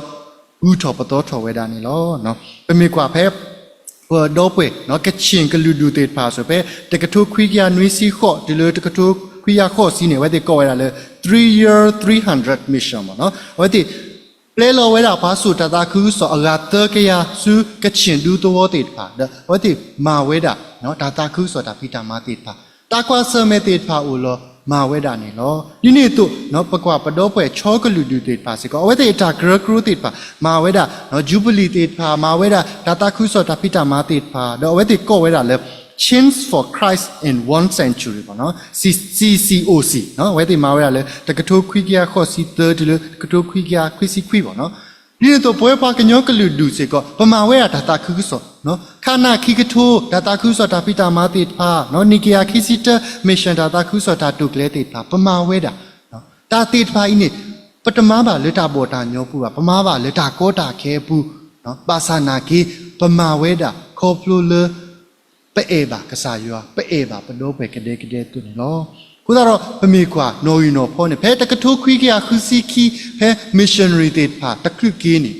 ၤထီၣ်ပသီထီၣ်ဝဲဒၣ်န့ၣ်လီၤ. ပမ့ၢ်ကွၢ်ဖဲ ပဒီပုၢ်ဝဲၢ် ကချ့ၣ်ကလုာ်ဒူၣ်သ့ၣ်တဖၣ်အသိး ဖဲတကထိခွံကယၤနွံဆံဃိး တုၤလၢတကထိခွံကယၤဃိးဆံန့ၣ် အဝဲသ့ၣ်ကိးဝဲဒၣ်လၢ three year three hundred mission မ့ၢ်နီၤ. အဝဲသ့ၣ် ပျဲလီၤဝဲဒၣ်ပှၤစိာ်တၢ်သးခုကစီၣ်အဂၤသၢကယၤဆူကခၠ့ၣ်ဒူသဝီသ့ၣ်တဖၣ် ဒီးအဝဲသ့ၣ်မၤဝဲဒၣ် တၢ်သးခုကစီၣ်တၢ်ဖံးတၢ်မၤသ့ၣ်တဖၣ်, တၢ်ကွၢ်ဆၢၣ်မဲာ်သ့ၣ်တဖၣ်အိၣ်လီၤ မၤဝဲဒၣ်န့ၣ်လီၤ. ဒ်န့ၣ်အသိး ပကွၢ်ပဒီပုၢ်ဝဲၢ်ဆီကလုာ်ဒူၣ်သ့ၣ်တဖၣ်စ့ၢ်ကီး အဝဲသ့ၣ်အတၢ်ကရၢကရိသ့ၣ်တဖၣ် မၤဝဲဒၣ် ယူဘလံၤသ့ၣ်တဖၣ် မၤဝဲဒၣ်တၢ်သးခုကစီၣ်တၢ်ဖံးတၢ်မၤသ့ၣ်တဖၣ် ဒီးအဝဲသ့ၣ်ကိးဝဲဒၣ်လၢ Change for Christ in One Century ဘၣ်နီၤ စီ စီ စီ အိၣ် စံၣ် အဝဲသ့ၣ်မၤဝဲဒၣ်လၢ တကထိခွံကယၤဃိးဆံသၢတုၤလၢ တကထိခွံကယၤခွံဆံခွံဘၣ်နီၤ. ဒ်န့ၣ်အသိး ပဝဲပှၤကညီကလုာ်ဒူၣ်စ့ၢ်ကီး ပမၤဝဲဒၣ်တၢ်သးခုကစီၣ် ခါနၢ်ခံကထိ တၢ်သးခုကစီၣ်တၢ်ဖံးတၢ်မၤသ့ၣ်တဖၣ် နံၣ်ကယၤခံဆံတၢ mission တၢ်သးခုကစီၣ်တၢ်တိာ်ကျဲၤသ့ၣ်တဖၣ် ပမၤဝဲဒၣ် တၢ်သ့ၣ်တဖၣ်အံၤန့ၣ် ပတမၤဘၣ်လၢတၢ်ဘီၣ်တၢ်ညီပူၤဘၣ်, ပမၤဘၣ်လၢတၢ်ကီတၢ်ခဲအပူၤ, ဘၣ်ဆၣ်နာ်က့ ပမၤဝဲဒၣ်ခီဖျိလၢ ပအဲၣ်ဘၣ်ကစၢ်ယွၤ, ပအဲၣ်ဘၣ်ပဒီပုၢ်ဝဲၢ်ကဒဲကဒဲအသိးန့ၣ်လီၤ. အဃိသတးဒီး ပမ့ၢ်ကွၢ်နီၣ်ဂံၢ်နီၣ်ဖီန့ၣ် ဖဲတကထိခွံကယၤဃုဆံခံ ဖဲ missionary သ့ၣ်တဖၣ်တချုးက့ၤန့ၣ်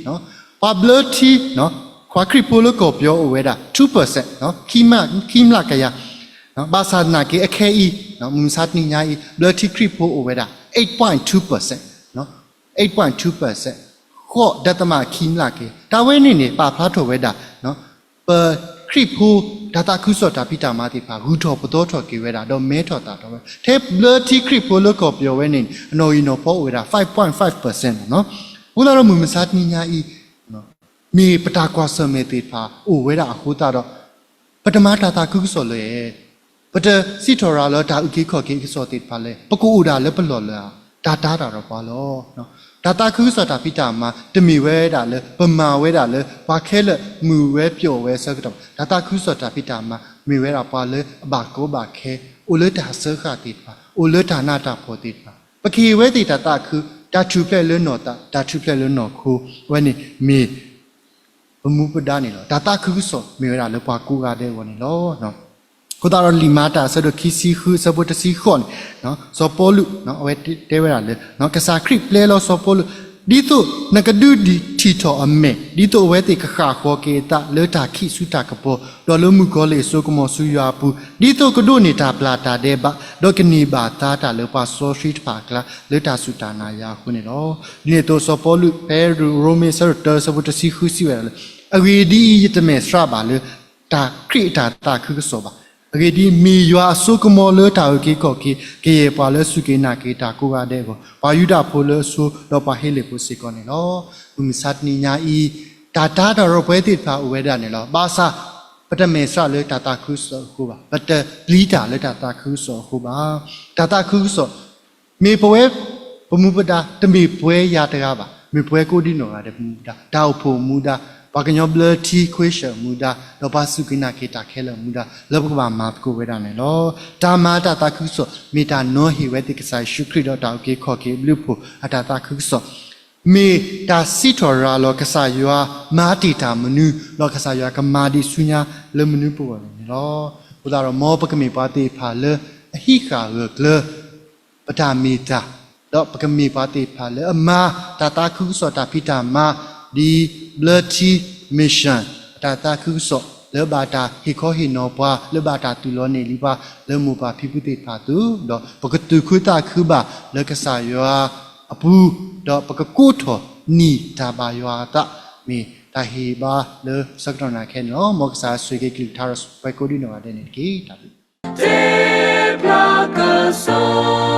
ပှၤဘျၢထံ ပှၤခရံာ်ဖိလၢကီၢ်ပယီၤအိၣ်ဝဲဒၣ် two percent ခံမျးကယၤ, ဘၣ်ဆၣ်နာ်က့ အခဲအံၤ မုၢ်မဆါတနံၤညါအံၤ ဘျၢထံခရံာ်ဖိအိၣ်ဝဲဒၣ် eight point two percent, eight point two percent, ဃိးဒသမခံမျးကယၤ, တၢ်ဝဲန့ၣ်န့ၣ် ပာ်ဖျါထီၣ်ဝဲဒၣ် ပခရံာ်ဖိ တၢ်သးခုကစီၣ်တၢ်ဖံးတၢ်မၤသ့ၣ်တဖၣ် ဂုၤထီၣ်ပသီထီၣ်က့ၤဝဲဒၣ် ဒီးမဲထီၣ်သၣ်ထီၣ်ဝဲ, ထဲဘျၢထံခရံာ်ဖိလၢကီၢ်ပယီၤဝဲန့ၣ် အနီၣ်ဂံၢ်နီၣ်ဖီအိၣ်ဝဲဒၣ် five point five percent လီၤနီၤ. အဃိသတးဒီးမုၢ်မဆါတနံၤညါအံၤ မ့ၢ်ပတၢ်ကွၢ်ဆၢၣ်မဲာ်သ့ၣ်တဖၣ်အိၣ်ဝဲဒၣ်အဃိသတးဒီး ပတမၤတၢ်သးခုကစီၣ်လၢၤ, ပတစံးထီၣ်ရၤလၢတၢ်အုၣ်က့ၤခီၣ်က့ၤကစီၣ်သ့ၣ်တဖၣ်လၢၤ, ပကအိၣ်ဒၣ်လၢပလီၢ်လၢၤဧါ, တၢ်တာ်တၢ်ဒီးပှၤလီၤ. တၢ်သးခုကစီၣ်တၢ်ဖံးတၢ်မၤ တမ့ၢ်ဝဲဒၣ်လၢ ပမၤဝဲဒၣ်လၢ ပှၤခဲလၢာ်မုာ်ဝဲပျီၣ်ဝဲအဆၢကတီၢ်ဘၣ်, တၢ်သးခုကစီၣ်တၢ်ဖံးတၢ်မၤ မ့ၢ်ဝဲဒၣ်ပှၤလၢအဘၣ်ကီဘၣ်ခဲ, အိၣ်လၢတၢ်စၢဃာ်သ့ၣ်တဖၣ်, အိၣ်လၢတၢ်နးတၢ်ဖှီၣ်သ့ၣ်တဖၣ်, ပကဟ့ၣ်ဝဲသ့ၣ်တၢ်သးခု, တၢ်ထူၣ်ဖျဲးလၢနီၢ်သး, တၢ်ထူၣ်ဖျဲးလၢနီၢ်ခိ, အဝဲန့ၣ်မ့ၢ် ပမူပဒါန့ၣ်လီၤ. တၢ်သးခုကစီၣ်မ့ၢ်ဝဲဒၣ်လၢပှၤကိးဂၤဒဲးအဂီၢ်န့ၣ်လီၤ. အဃိသတးဒီးလံာ်မၤတၢ်အဆၢဒိၣ်ခံဆံဃု အဆၢဖိတဆံဃိးန့ၣ်, စီၤပီလူး အဝဲတဲဝဲဒၣ်လၢ ကစၢ်ခရံာ်ပျဲလီၤစီၤပီလူး, ဒ်သိးနကဒုးထံၣ်ထီၣ်အမဲာ်, ဒ်သိးအဝဲသ့ၣ်ကဃၣ်ဃီၤက့ၤအသးလၢတၢ်ခံးဆူတၢ်ကပီၤ, ဒီးလၢမုၣ်ကီၤလံၢ်အစိကမီၤဆူယွၤအပူၤ, ဒ်သိးကဒိးန့ၢ်တၢ်ပျၢ်တၢ်ဒဲးဘး, ဒီးကန့ၢ်ဘၣ်သါတၢ်လၢပှၤစီဆှံတဖၣ်အကျါ လၢတၢ်စူၢ်တၢ်နာ်ယွၤအဃိန့ၣ်လီၤ. ဒ်န့ၣ်အသိးစီၤပီလူး ဖဲရိမ့ၤအဆၢဒိၣ်တၢ အဆၢဖိတဆံဃုစံးဝဲဒၣ်လၢ အဂ့ၢ်ဒ်အံၤ, ယတမဲာ်ဆှးဘၣ်လၢ တၢ်ခရံာ်အတၢ်သးခုကစီၣ်ဘၣ်. အဂ့ၢ်ဒ်အံၤ, မ့ၢ်ယွၤအစိကမီၤလၢတၢ်အုၣ်က့ၤခီၣ်က့ၤ ကယဲၢ်ပှၤလၢအစူၢ်က့ၤနာ်က့ၤတၢ်ကိးဂၤဒဲးအဂီၢ်, ပှၤယူဒၤဖိလၢအဆိ, ဒီးပှၤဟ့လ့ၣ်ဖိစ့ၢ်ကီးန့ၣ်လီၤ. မုၢ်မဆါတနံၤညါအံၤ, တၢ်တာ်တၢ်ဒီးပဝဲသ့ၣ်တဖၣ်အိၣ်ဝဲဒၣ်န့ၣ်လီၤ. ဘၣ်ဆၣ် ပတမဲာ်ဆှးလၢတၢ်သးခုကစီၣ်အဃိဘၣ်. ပတပျံၤတၢ်လၢတၢ်သးခုကစီၣ်အဃိဘၣ်. တၢ်သးခုကစီၣ် မ့ၢ်ပဝဲ ပမူပဒါ တမ့ၢ်ပှၤယၤတဂၤဘၣ်, မ့ၢ်ပဝဲကိးဒံနီၢ်ဂၤဒဲးပမူပဒါ, တၢ်အိၣ်ဖှိၣ်အမူဒါ, ပှၤကညီဘျၢထံခွ့ဆၢၣ်အမူဒါ, ဒီးပှၤစူၢ်က့ၤနာ်က့ၤတၢ်ခဲလၢာ်အမူဒါ လၢပကဘၣ်မၤသကိးဝဲဒၣ်န့ၣ်လီၤ. တၢ်မၤတၢ်သးခုကစီၣ် မ့ၢ်တၢ်နီၤဟ့ၣ်ဝဲသ့ၣ်ကစၢ်ယ့ၣ်ၡူးခရံာ်ဒီးတၢ်အုၣ်က့ၤခီၣ်က့ၤအဘျုးအဖှိၣ်အတၢ်သးခုကစီၣ်, မ့ၢ်တၢ်စံးထီၣ်ရၤလီၤကစၢ်ယွၤမၤတ့ၢ်တၢ်မနုၤ ဒီးကစၢ်ယွၤကမၤဒံးဆူညါလၢမနုၤပဂီၢ်လဲၣ်န့ၣ်လီၤ. အဃိသတးဒီး မ်ပကမ့ၢ်ပှၤသ့ၣ်တဖၣ်လၢအဟံးဃာ်ဂၢၢ်ကျၢၤ ပတၢ်မ့ၢ်တၢ်, ဒီးပကမ့ၢ်ပှၤသ့ၣ်တဖၣ်လၢအမၤတၢ်သးခုကစီၣ်တၢ်ဖံးတၢ်မၤ ဒ်ဘျၢထံ mission အတၢ်သးခုကစီၣ် လၢဘၣ်တၢ်ဟ့ၣ်ခီဟ့ၣ်နီၤပှၤ လၢဘၣ်တၢ်သူၣ်လီၤနဲၣ်လံပှၤ လၢမိၢ်ပၢ်ဖံဖုသ့ၣ်တဖၣ်အသိး, ဒီးပကသူၣ်ခုသးခုဘၣ်လၢကစၢ်ယွၤအပူၤ, ဒီးပကကိးထီၣ်နံၣ်တၢ်ဘၣ်ယွၤအသး, မ့ၢ်တၢ်ဟ့ၣ်ဘါလၢဆၢကတီၢ်နၤခဲန့ၣ်လီၤ. မ်ကစၢ်ယွၤဆိၣ်ဂ့ၤက့ၤကလုၢ်ကထါဒီးပှၤကိးဒံနီၢ်ဂၤဒဲးန့ၣ်တက့ၢ်. တၢ်ဘျုး